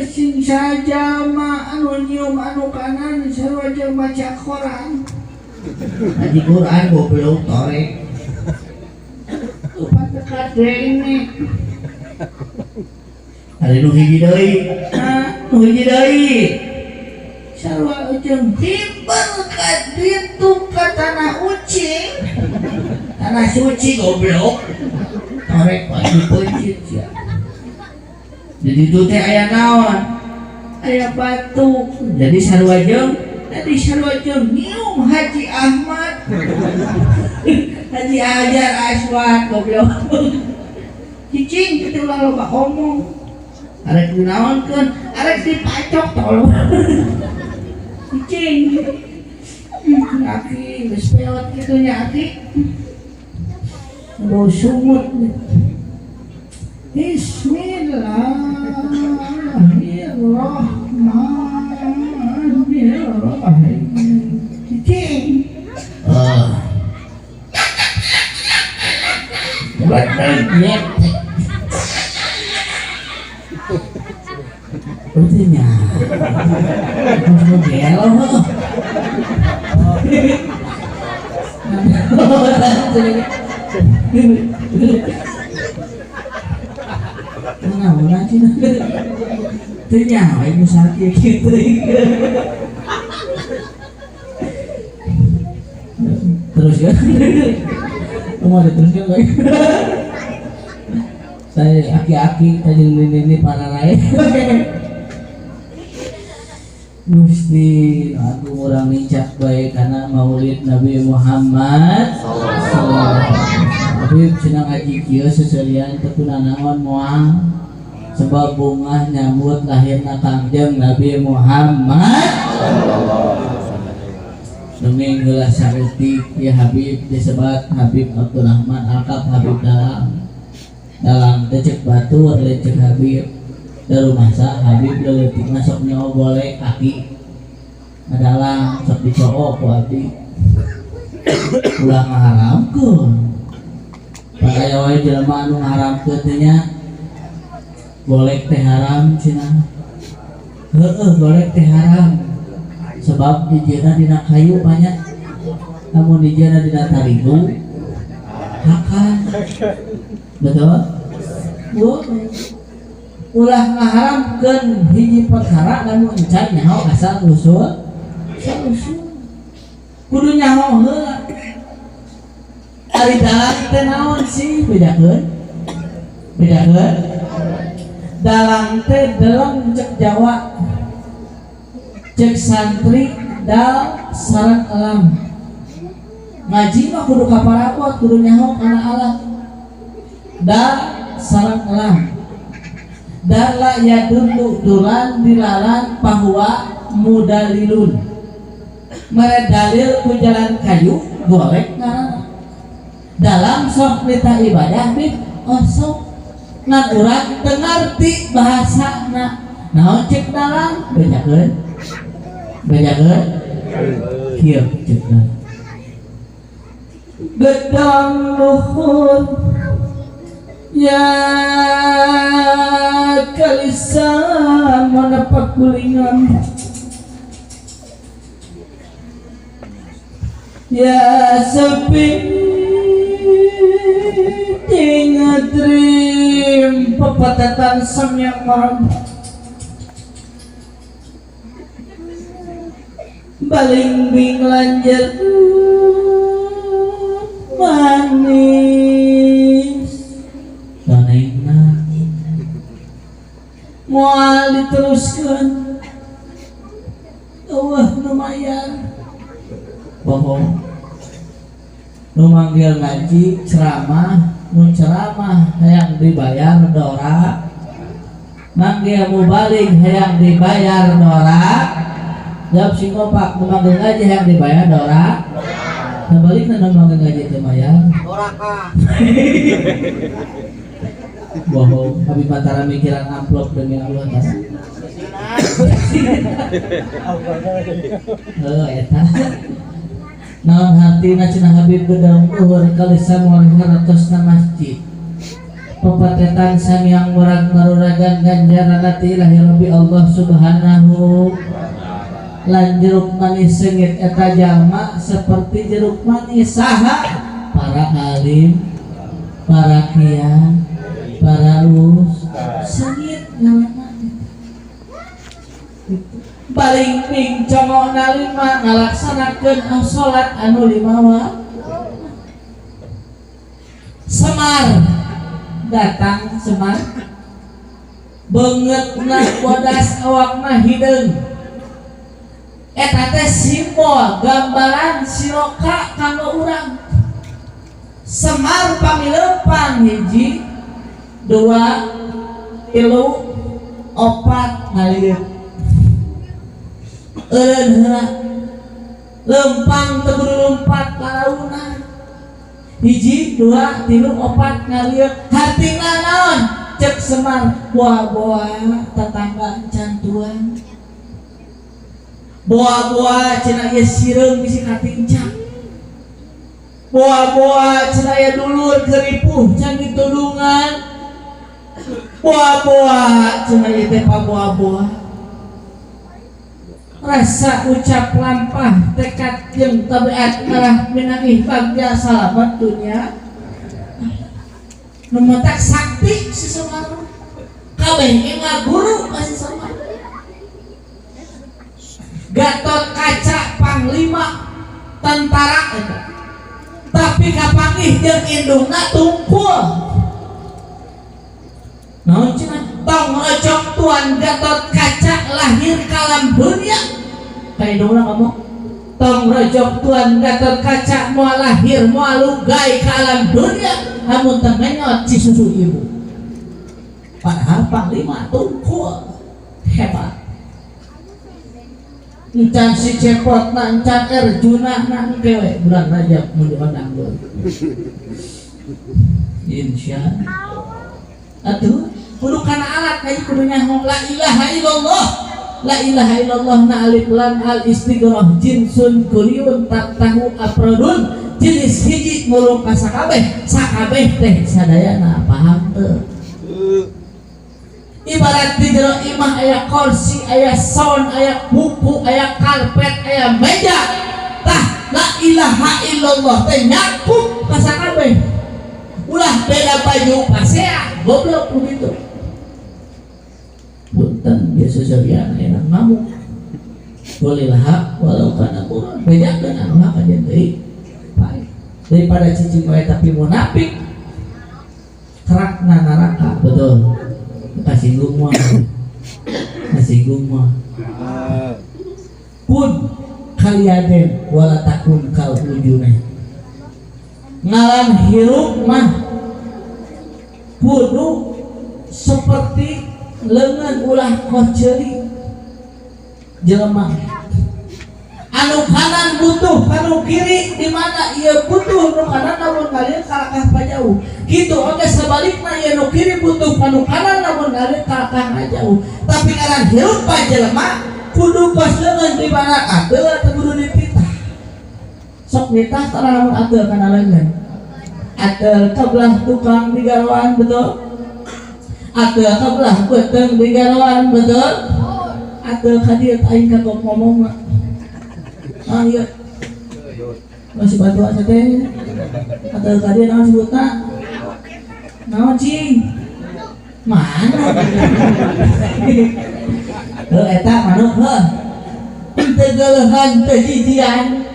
sing sajama anu nyium anu kanan sarua jeung maca Quran ngaji Quran goblok torek lupa teka dene ada nu hiji deui nu hiji deui sarua jeung hiber ka ditu ka tanah ucing tanah suci goblok torek pasti peuncit sia. Jadi itu teh aya naon aya batu jadi sarua jeung tadi sarua jeung nyium Haji Ahmad Haji Ajar Aswad goblok cicing kitu ulah loba omong arek dinaonkeun arek dipacok tolong cicing aki geus peot kitu nya aki Bau sungut. Bismillahirrahmanirrahim. Cicing. Ah. Berarti gelo. Mana cina? Teu nyaho ieu sakit kitu. Terus ya. Mau diteruskan lagi. Saya aki-aki tadi ini para lain. Gusti aku urang nincak bae kana Maulid Nabi Muhammad sallallahu alaihi wasallam. Habib cenah ngaji kieu seserian teu kunanaon moal sebab bungah nyambut lahirna Kangjeng Nabi Muhammad sallallahu alaihi wasallam. Dongeng geula saeutik ya Habib disebat Habib Abdurrahman Alkaf Habib Dalang. Dalang teh cek batur lain cek Habib. Darumasa Habib leutik mah sok nyawa boleh kaki ngadalang sok dicook ku abdi ulah ngaharamkeun aya wae jelema anu ngaharamkeun teh nya golek teh haram cenah heueuh golek teh haram sebab dijieuna dina kayu banyak namun dijieuna dina tarigu hakan betul boleh ulah ngaharamkeun hiji perkara lamun encan nyaho asal usul asal usul kudu nyaho heula ari dalang teh naon sih bedakeun bedakeun dalang teh deleng cek Jawa cek santri dal sareng elam ngaji mah kudu kaparapot kudu nyaho kana alat dal sareng elam dalla yadullu dulan dilalan bahwa mudalilun mere dalil ku jalan kayu golek ngaranna dalam sok nita ibadah bib osok ngan urang teu ngarti bahasana naon cek dalang bejakeun bejakeun kieu cek dalang gedang luhur ya kalisan menepak gulingan ya sepi tingadrim pepatatan samyang maram balingbing lanjut manis donengna moal diteruskan eueuh lumayan bohong nu manggil ngaji ceramah nu ceramah hayang dibayar dora manggil mubalig hayang dibayar dora jawab si kopak nu manggil ngaji hayang dibayar dora terbalik nu manggil ngaji teu bayar doraka bohong tapi antara mikiran amplop demi Allah tas heuh eta naon hartina cenah Habib gedang luhur kalisan warga masjid pepatetan samiang murag maruragan ganjaran ti ilahi Rabbi Allah subhanahu lan jeruk manis sengit eta jalma seperti jeruk manis saha para alim para kiai para us sengit ngaranna paling ping congokna lima ngalaksanakeun salat anu lima waktu Semar datang Semar beungeutna bodas awakna hideung eta teh simbol gambaran siroka kanggo urang Semar pamileupan hiji dua tilu opat ngalieu eureun heula lempang teu kudu lompat lalaunan Hiji, dua, tilu, opat ngalieuk. Hartina naon? Cek Semar, boa-boa tetangga encan tuang. Boa-boa cenah ieu sireung bisi katincak. Boa-boa cenah aya dulur keur ripuh can ditulungan. Boa-boa cenah ieu teh paboa-boa. Rasa ucap lampah tekad jeung tabiat marah minangih bagja salamat dunya. Nu matak sakti si Semar. Kabeh ge ngaguru ka si Semar. Gatot Kaca panglima tentara eta. Tapi kapanggih jeung indungna tungkul. Naon cenah? Tong rojok tuan Gatot Kaca lahir kalam dunia. Ka indungna ngomong, tong rojok tuan Gatot Kaca moal lahir moal lugai ka alam dunia amun teu menyot ci susu ibu. Padahal panglima tungkul hebat. Encan si Cepot na encan Erjuna na engke we bulan Rajab mun diondang deui. Insya atuh kudu kana alat kayak kudu nyaho la ilaha illallah. La ilaha illallah na alif lam al istighraq jinsun kuliun tahu afrodun jenis hiji ngulung ka sakabeh sakabeh teh sadayana paham teu? Ibarat di jero imah aya kursi, aya sound, aya buku, aya karpet, aya meja. Tah la ilaha illallah teh nyakup ka sakabeh. Ulah beda baju pasea, goblok begitu. Punten biasa sabian enak ngamuk. Walil haq walau kana murran. Bejakeun anu hak aja deui. Baik. Daripada cicing wae tapi munafik kerakna neraka, betul. Kasinggung mah. Kasinggung mah. Kun kaliaden wala takun kal ujune. Ngaran hirup mah kudu seperti lengan ulah koceuli jelema. Anu kanan butuh kanu kiri, di mana ieu butuh nu kanan lamun kalian kalakah pajauh. Kitu oge sebalikna ieu nu kiri butuh kanu kanan lamun kalian kalakah ngajauh. Tapi ngaran hirup pa jelema kudu kos leungeun di mana ateul atau kudu dititah. Sok nitah tara lamun ateul kana leungeun. Ateul kabelah tukang digaroan, betul? Ateul kabelah beuteung digaroan, betul? Ateul ka dieu aing kagok ngomong mah. Ah iya. Masih batu aja teh. Ateul ka dieu naon sebutna? Naon cing? Mana? Heuh eta manuk heuh. Teu geuleuhan teu jijian.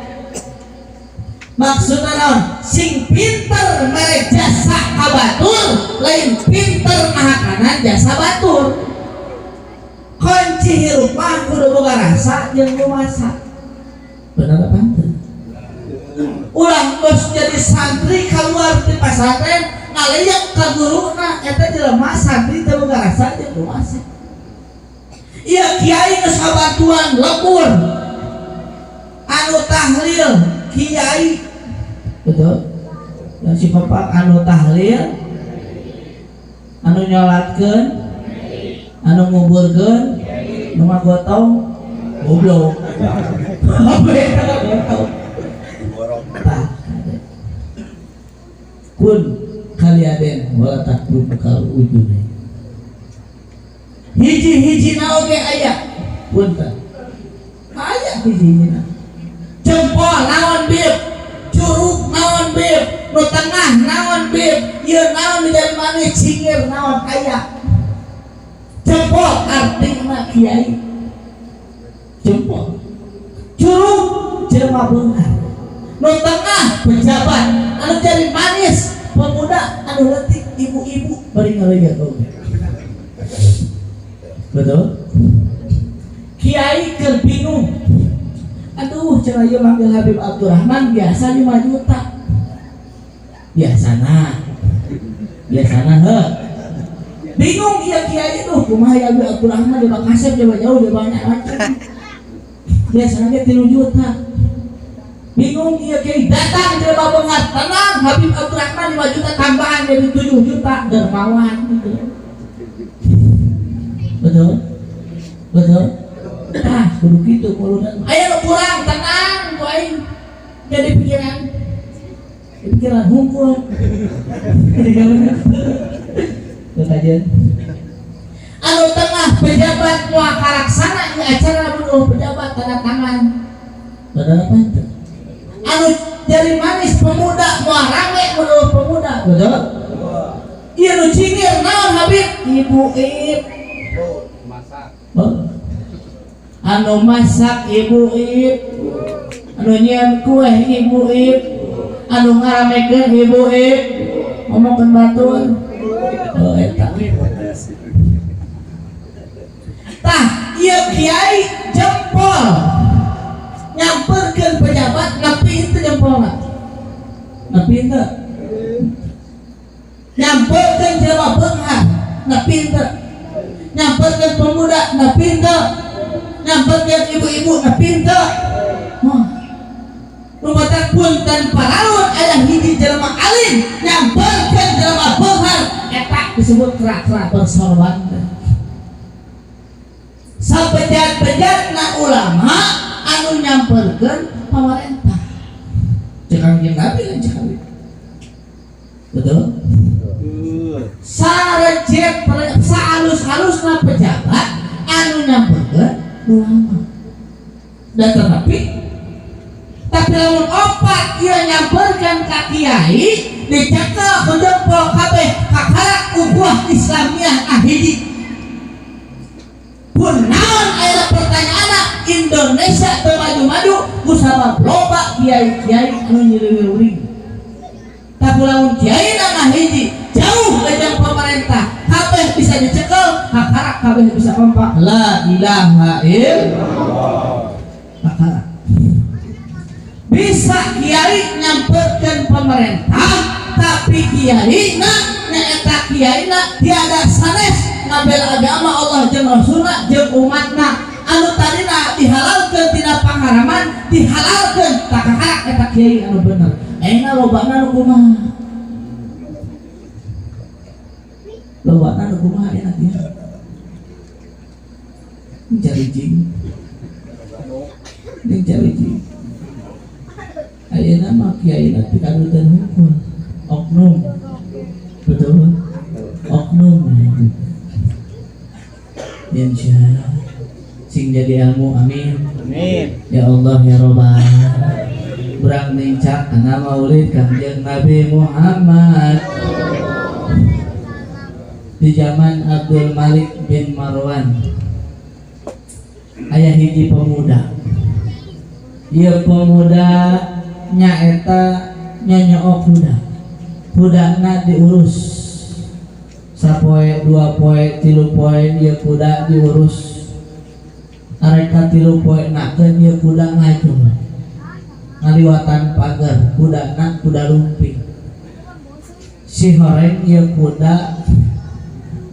Maksudna naon? Sing pinter mere jasa ka batur, lain pinter ngahakanan jasa batur. Kunci hirup mah kudu boga rasa jeung rumasa. Bener apa henteu? Ulah geus jadi santri keluar ti pasantren ngaleyak ka guruna, eta jelema santri teu boga rasa jeung rumasa. Ieu kiai geus ngabantuan lembur. Anu tahlil kiai, betul? Yang si bapak anu tahlil, anu nyolatkeun, anu nguburkeun, nu ngagotong, goblok. Apa eta ngagotong? Tah, kun kaliaden wala takun kal ujune. Hiji-hiji na oge aya. Punten. Aya hiji-hijina. Jempol naon bib, curug naon bib, nu tengah naon bib, ieu naon di jari manis cingir naon aya. Jempol artina kiai. Jempol. Curug jelema beunghar. Nu tengah pejabat, anu jari manis pemuda, anu leutik ibu-ibu bari ngaleuyeuh oge. Betul? Kiai keur bingung. Aduh, cenah ieu manggil Habib Abdurrahman biasa 5 juta. Biasana. Biasana heuh. Bingung ieu kiai, duh kumaha ya Habib Abdurrahman di Kasep jauh jauh dia banyak macam. Biasana ge 3 juta. Bingung ieu kiai datang jelema beunghar, tenang Habib Abdurrahman 5 juta tambahan jadi 7 juta dermawan gitu. Betul? Betul? Tah, kudu kitu muluna. Aya nu kurang tenang ku aing. Jadi pikiran. Pikiran hungkul. Jadi anu tengah pejabat moal kalaksana ieu acara lamun pejabat tanda tangan. Bener apa itu? Anu jari manis pemuda moal rame menurut pemuda, betul? Ieu nu cingir naon Habib? Ibu Ip. Masak. Oh. Anu masak Ibu Ip, anu nyieun kue Ibu Ip, anu ngaramekeun Ibu Ip, ngomongkeun batur. Oh eta. Tah, ieu kiai jempol nyamperkeun pejabat nepi itu jempolna. Nepi teu? Nyamperkeun jelema beunghar nepi teu? Nyamperkeun pemuda nepi teu? Nyamperkeun ibu-ibu nepi teu? Wah. Rumatan punten paralun aya hiji jelema alim nyamperkeun jelema beunghar eta disebut kera-kera bersorban. Sabejat-bejatna ulama anu nyamperkeun pamarentah. Cek Kangjeng Nabi kan cek Nabi. Betul? Sarecet saalus-alusna pejabat anu nyamperkeun ulama. Dan tetapi tapi lamun opat ieu nyamperkeun ka kiai dicekel ku jempol kabeh kakarak ukhuwah Islamiyah ahiji. Pun naon aya pertanyaan Indonesia teu maju-maju kusabab loba kiai-kiai anu nyiliwir-uring. Tapi lamun kiai ngahiji jauh jeung pemerintah kabeh bisa dicekel kakarak kabeh bisa kompak la ilaha illallah. Kakarak bisa kiai nyamperkeun pemerintah tapi kiai na nyaeta kiai na tiada sanes ngabel agama Allah jeung Rasulna jeung umatna anu tadina dihalalkeun tina pangharaman dihalalkeun tak kakarak eta kiai anu bener. Ayeuna lobana nu kumaha? Lobana nu kumaha ayeuna kiai? Jarijing. Ning jarijing. Ayeuna mah kiai na pikadutan hungkul. Oknum. Betul? Oknum. Insya sing jadi ilmu amin. Amin. Ya Allah ya Robbal. Berang nincak kana maulid Kangjeng Nabi Muhammad. Di zaman Abdul Malik bin Marwan aya hiji pemuda. Ieu pemuda nyaeta nyonyook kuda. Kudana diurus sapoe, dua poe, tilu poe ieu kuda diurus. Arek tilu poe nakeun ieu kuda ngajung ngaliwatan pagar, kudana kuda lumping. Si horeng ieu kuda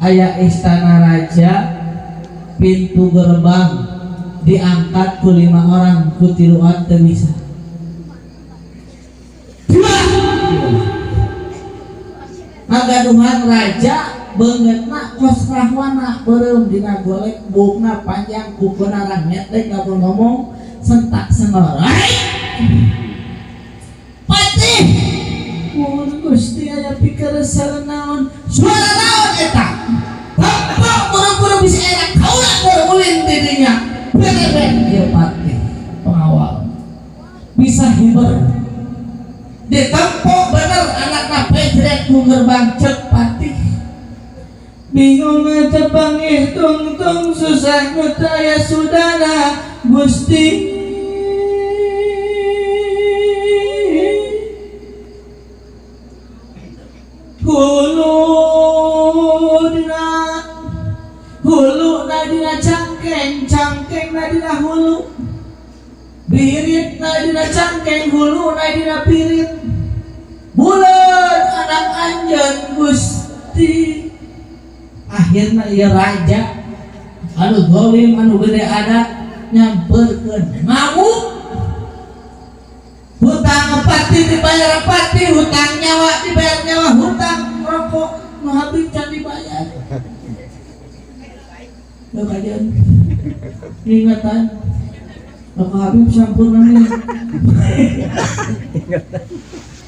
aya istana raja, pintu gerbang diangkat ku 5 orang, ku tiluan teu bisa. Ngagaduhan raja beungeutna kos rahwana beureum dina golek buukna panjang kukuna rangnetek ngomong sentak senorai. Patih mun Gusti aya pikeun naon suara naon eta tempo buru-buru bisa enak kaula keur ulin di dinya berebek ieu patih pengawal bisa hiber ditempo bener anakna pejrek ku gerbang cek patih bingung tepangih tungtung susah nu taya sudana Gusti hulu na dina cangkeng, cangkeng na dina hulu, birit na dina cangkeng, hulu na dina birit, bulan anak anjeun Gusti. Akhirna ieu raja anu zalim anu gede adat nyamperkeun ngamuk. Hutang pati dibayar pati, hutang nyawa dibayar nyawa, hutang rokok nu habis can dibayar. Lo kajian ingatan rokok Habib sampurna nih.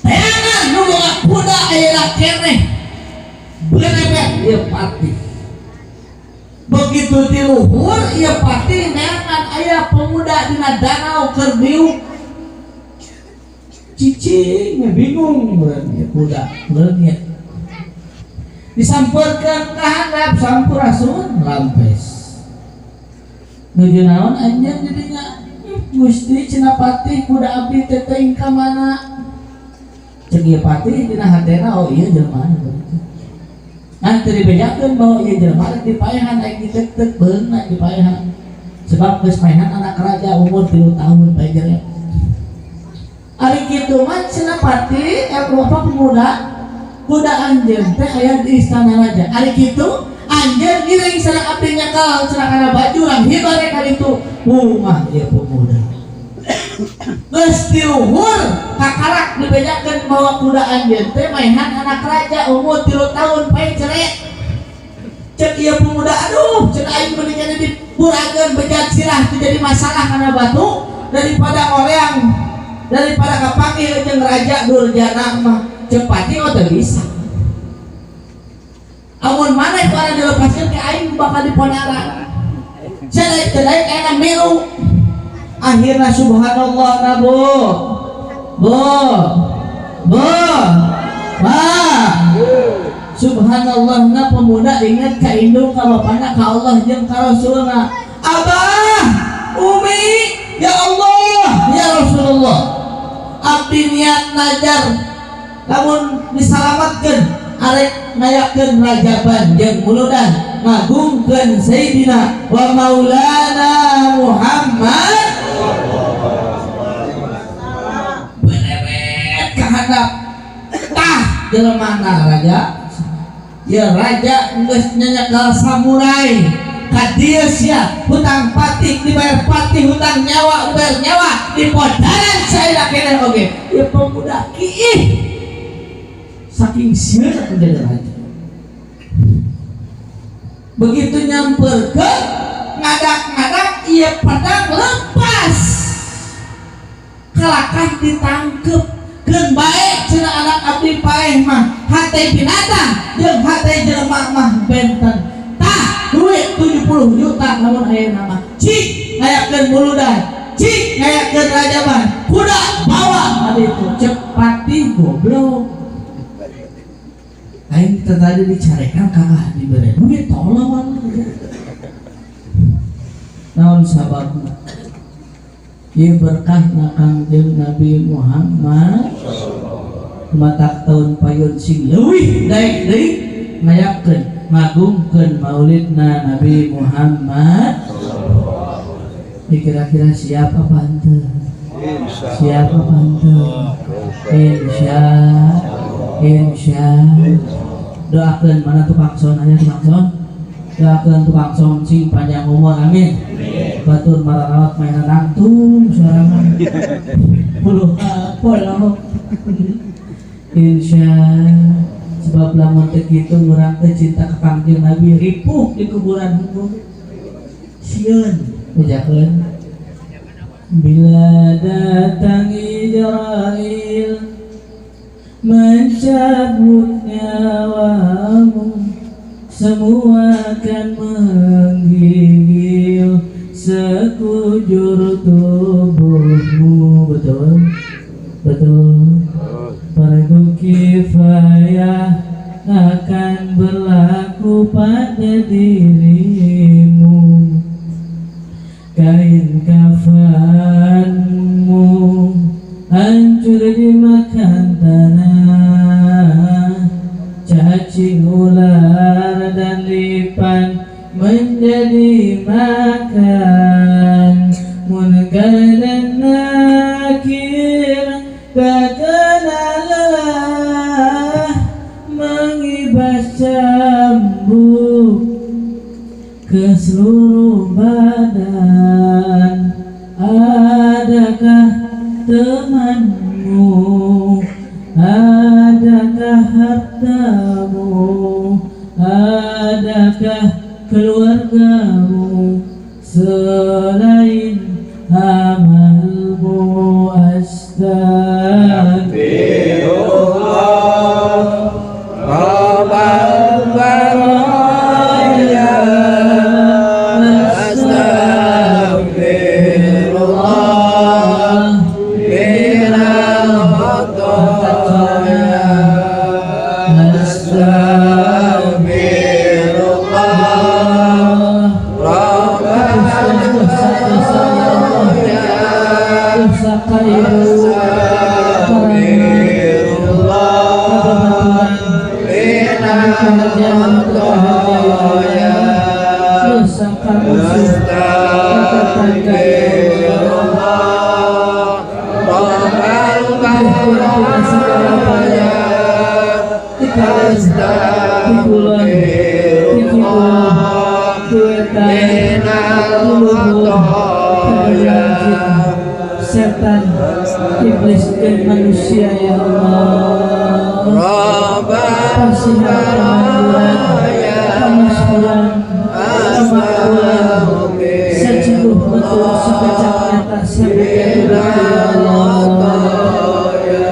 Tayangan nu boga kuda ayeuna keneh berebet ieu pati. Begitu di luhur ieu pati neangan aya pemuda dina danau keur diuk cicing, bingung meureun ieu kuda meureun ieu. Disampeurkeun ka handap, sampurasun, rampes. Nuju naon anjeun di dinya? Gusti, cenah patih, kuda abdi teh teuing ka mana? Cek ieu patih dina hatena, oh iya jelema berarti. Ngan teu dibejakeun bahwa ieu jelema rek dipaehan, rek ditek-tek beungeutna dipaehan. Sebab geus maehan anak raja umur 3 tahun bae jere. Ari kitu mah cenah patih, apa pemuda, kuda anjeun teh aya di istana raja. Ari kitu anjeun ngiring sareng abdi nyakal cenah kana baju urang hibare ka ditu. Bungah ieu pemuda. Geus di luhur kakarak dibejakeun bahwa kuda anjeun teh maehan anak raja umur 3 tahun pae cere. Cek ieu pemuda, aduh cek aing mendingan dipurageun bejat sirah teu jadi masalah kana batu daripada ngoreang, daripada kapanggih jeung raja durjana mah. Cek patih, oh teu bisa. Amun maneh para dilepaskeun ke aing bakal diponaran. Saya teu daek aya milu. Akhirnya subhanallah na bu. Bu. Bu. Pak. Subhanallah na pemuda ingat ka indung, ka bapana, ka Allah jeung ka Rasulna. Abah, Umi, ya Allah, ya Rasulullah. Abdi niat najar lamun disalamatkeun arek ngayakeun rajaban jeung muludan ngagungkeun Sayyidina wa Maulana Muhammad. Berebet ka handap tah jelema raja ya, raja geus nyanyakal samurai ka dieu sia, hutang patih dibayar patih, hutang nyawa dibayar nyawa, dipodaran saya keneh oge. Ya pemuda kiih saking sieun menjadi raja. Begitu nyamperkeun ngadak-ngadak ieu pedang lepas, kalakah ditangkep. Keun bae cenah, anak abdi paeh mah hate binatang jeung hate jelema mah benten. Tah duit 70 juta lamun aya nama, cik ngayakeun muludan, cik ngayakeun rajaban, kuda bawa ka ditu. Cek patih, goblok, aing teh tadi dicarekan kakak dibere duit, tolong. Naon sababna? Ieu berkah na Kangjeng Nabi Muhammad. Matak tahun payun sing leuwih daek deui ngayakeun ngagungkeun maulidna Nabi Muhammad. Ini kira-kira siap apa henteu? Siap apa henteu? Insya Insya doakeun. Mana tukang son? Aya tukang son? Doakeun tukang son sing panjang umur, amin. Batur mararawat mainan angtung sorangan puluh apa. Insya sebab lamun teu kitu urang teh cinta ka Kangjeng Nabi ripuh di kuburan hukum sieun bejakeun. Bila datang Izrail mencabut nyawamu, semua akan menggigil sekujur tubuhmu. Betul betul. Fardu kifayah akan berlaku pada dirimu, kain kafanmu hancur dimakan tanah, cacing, ular dan lipan menjadi makan. Munkar dan nakir tak kenal lelah mengibas cambuk ke seluruh badan. Adakah teman Anakmu, adakah hartamu, adakah keluargamu selain amalmu? Astagfirullah Rabbal baraya, astaghfirullah minal khataya, astaghfirullah Rabbal baraya, astaghfirullah minal khataya, astaghfirullah Rabbal baraya, astaghfirullah minal khataya, setan, iblis dan manusia ya Allah. Rabbal baraya, Sejenuh betul sekejap nyata minal khataya,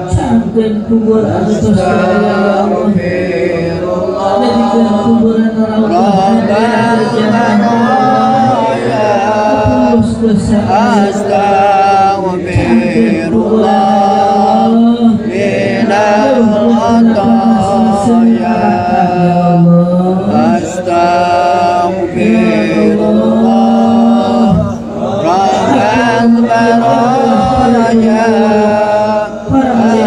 Camkan kubur anu tos ya Allah. astaghfirullah Jadikan kuburan orang Rabbal baraya, dosa astaghfirullah minal khataya, astaghfirullah Rabbal baraya,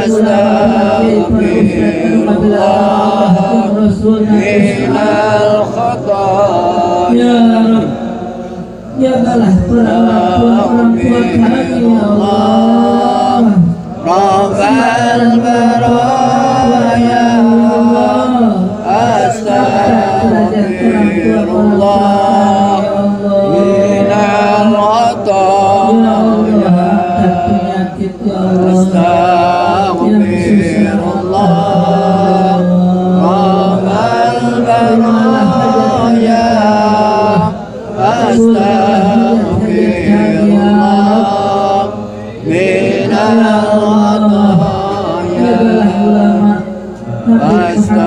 astaghfirullah minal khataya, Ya Rabb, jagalah para orang tua kami ya Allah. Rabbal baraya, astaghfirullah minal khataya, Penyakit ya Allah. astaghfirullah Rabbal baraya, astaghfirullah minal khataya, Jagalah ulama Nabi Muhammad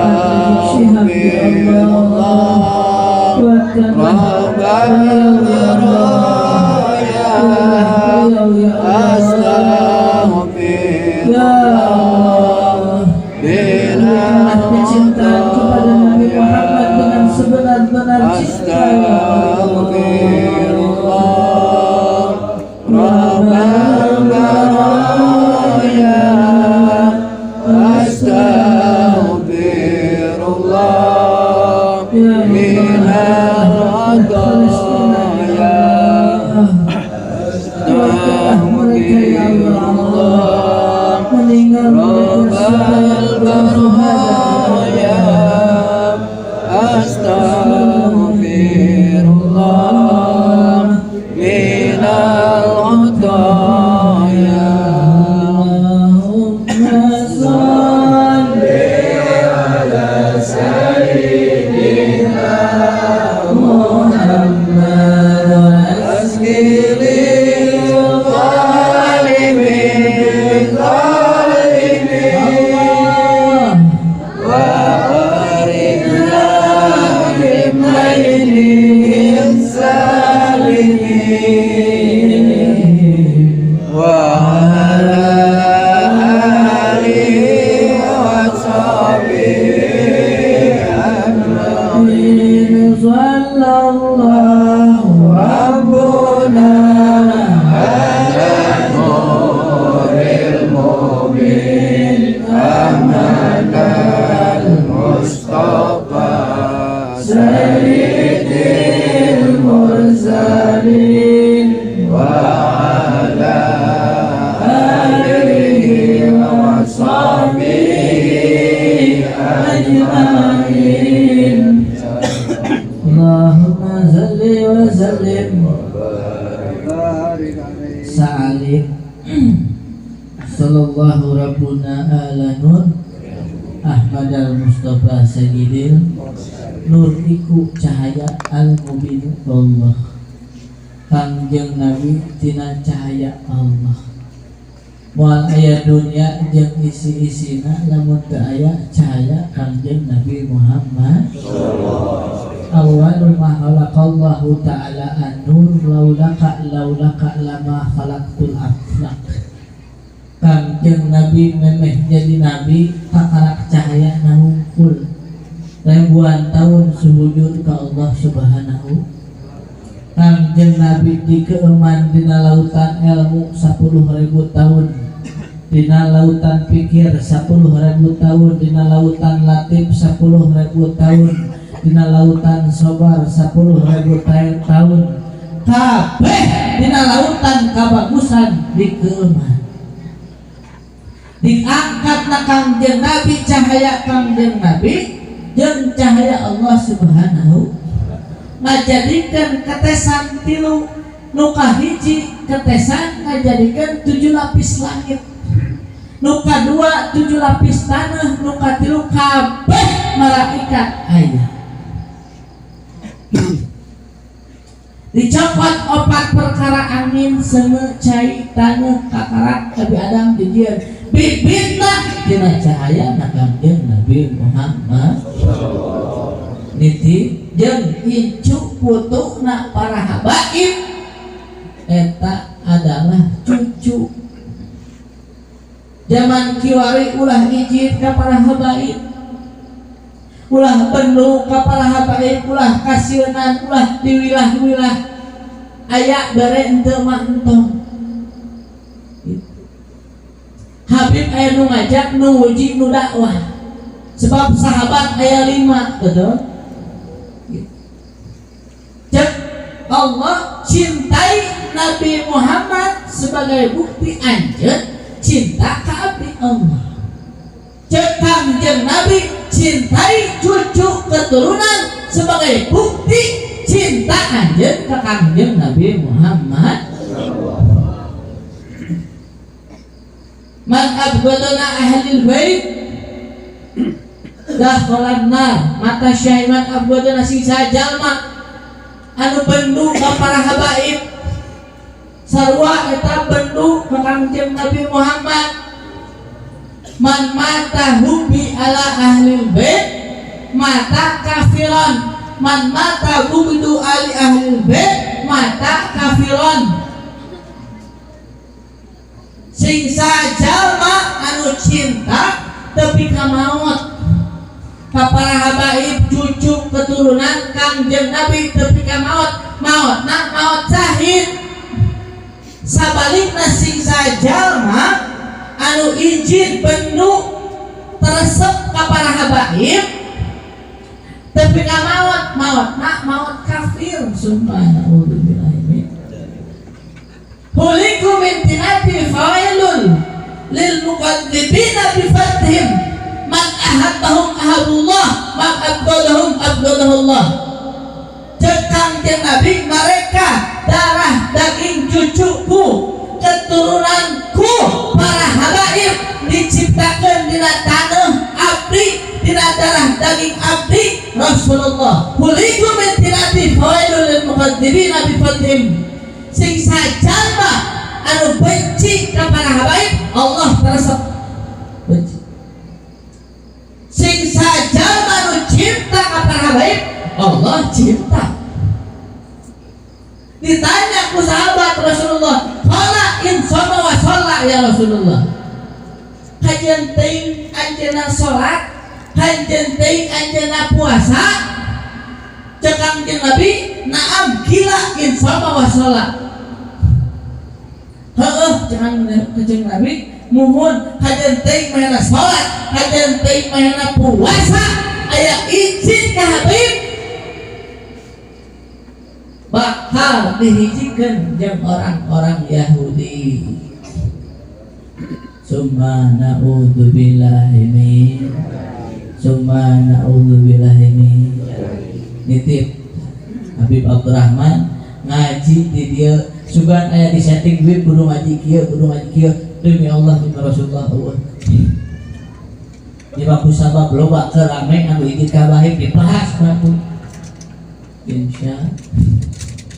Syihab ya Allah. astaghfirullah Kuatkanlah Rabbal baraya, beliau ya Allah. Ya astaghfirullah Allah. minal Berikanlah kecintaan kepada Nabi Muhammad dengan sebenar-benar cinta ya Allah. Astaghfirullah Rabbal baraya, astaghfirullah minal khataya, Kuatkanlah mereka ya Allah. Meninggal mereka Rabbal sebagai baraya, astaghfirullah minal khataya. Allahumma salli ala sayyidina Muhammad Asqilil zalimin zalimin Allah. wa arina bimainin salimin wa ala alihi wa sahbihi ajma'in. Sallallahu Rabbuna ala nuril mubin Ahmad al-Mustafa Sayyidil Mursalin wa ala alihi wa sahbihi ajma'in. Allahumma salli wa sallim. Sa'ali Sallallahu rabbuna ala nur Ahmad al-Mustafa Sayyidil Nur iku cahaya al-mubin Allah. Kangjeng Nabi tina cahaya Allah. Moal aya dunia jeung isi-isina lamun teu aya cahaya Kangjeng Nabi Muhammad. Awwalu ma khalaqallahu ta'ala an-nur laulaka laulaka lama khalaqtul aflaq. Kangjeng Nabi memeh jadi nabi kakarak cahaya nahungkul ribuan tahun sujud ka Allah Subhanahu. Kangjeng Nabi dikeuman dina lautan ilmu 10.000 tahun, dina lautan pikir 10.000 tahun, dina lautan latif 10.000 tahun, dina lautan sobar 10.000 tahun, kabeh dina lautan kabagusan dikeuman. Diangkat na Kangjeng Nabi cahaya Kangjeng Nabi jeung cahaya Allah Subhanahu ngajadikeun ketesan tilu nu kahiji ketesan ngajadikeun 7 lapis langit, nu kadua 7 lapis tanah, nu katilu kabeh malaikat aya. Dicopot opat perkara angin seuneu cai taneuh kakarak Nabi Adam dijieun bibitna dina cahaya na Kangjeng Nabi Muhammad. Niti jeung incu putuna para habaib eta adalah cucu. Zaman kiwari ulah izin ka para habaib, ulah bendu ka para habaib, ulah kasieunan, ulah diwilah-wilah, aya bere henteu mah entong. Habib aya nu ngajak, nu nguji, nu dakwah. Sebab sahabat aya 5, betul? Cek Allah cintai Nabi Muhammad sebagai bukti anjeun cinta ka abdi Allah. Cek Kangjeng Nabi cintai cucu keturunan sebagai bukti cinta anjeun ka Kangjeng Nabi Muhammad. Man abghadana ahlil bait dakhalan nar. Mata syaiman abghadana sisa jalma anu bendu ka para habaib sarua eta bendu ka Kangjeng Nabi Muhammad. Man mata hubi ala ahlil bait mata kafiran, man mata bugdu ali ahlil bait mata kafiran. Sing sajalma anu cinta tepi ka maot ka para habaib cucu keturunan Kangjeng Nabi tepi ka maot, maotna maot syahid. Sabalikna sing sajalma anu izin bendu teresep ka para habaib tepi ka maot, maotna maot kafir. Subhanallah. Huliku min tinati fawailun lil mukadzibina bi fathihim man ahabbahum ahabbullah man abghadahum abghadahullah. Cek Kangjeng Nabi, mereka darah daging cucuku keturunanku para habaib diciptakan dina tanah abdi, dina darah daging abdi Rasulullah. Huliku min tinati fawailun lil mukadzibina bi fathihim. Sing sajalma anu benci ka para habaib Allah teresep benci. Sing sajalma anu cinta ka para habaib Allah cinta. Ditanya ku sahabat Rasulullah, qala in shoma wa shalla ya Rasulullah. Kajeun teuing anjeunna salat, kajeun teuing anjeunna puasa. Cek Kangjeng Nabi, na'am gila in shoma wa shalla. Heeh, jangan Kangjeng Nabi muhun kajeun teuing mahena salat, kajeun teuing mahena puasa, aya izin ka Habib bakal dihijikeun jeung orang-orang Yahudi. Summa na'udzubillahi min, summa na'udzubillahi min. Nitip Habib Abdurrahman ngaji di dia sugan aya di setting duit kudu ngaji kieu kudu ngaji kieu. Demi Allah, demi Rasulullah, eueuh. Di waktu sabab loba keur rame anu igid ka bahim dibahas ku insya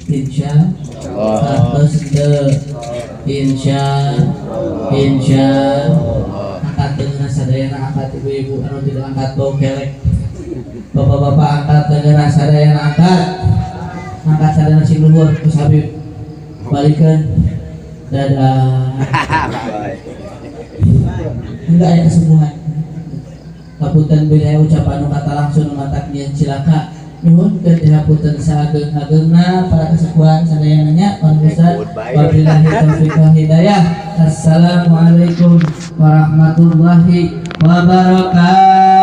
insya Allah. Atas henteu? Insya insya. Angkat dengan sadayana, angkat. Ibu-ibu anu tidak angkat, bau kelek. Bapak-bapak, angkat dengan sadayana, angkat, angkat sadayana. Sing luhur. Gus Habib, balikan. Dadah. Enggak ada kesembuhan. Kapunten bila ucapan nu kata langsung matak nyieun cilaka. Nyuhunkeun dihapunten saageng-agengna para kesepuhan sadayana nya, para ustad. Wabillahi taufiq wal hidayah. Assalamualaikum warahmatullahi wabarakatuh.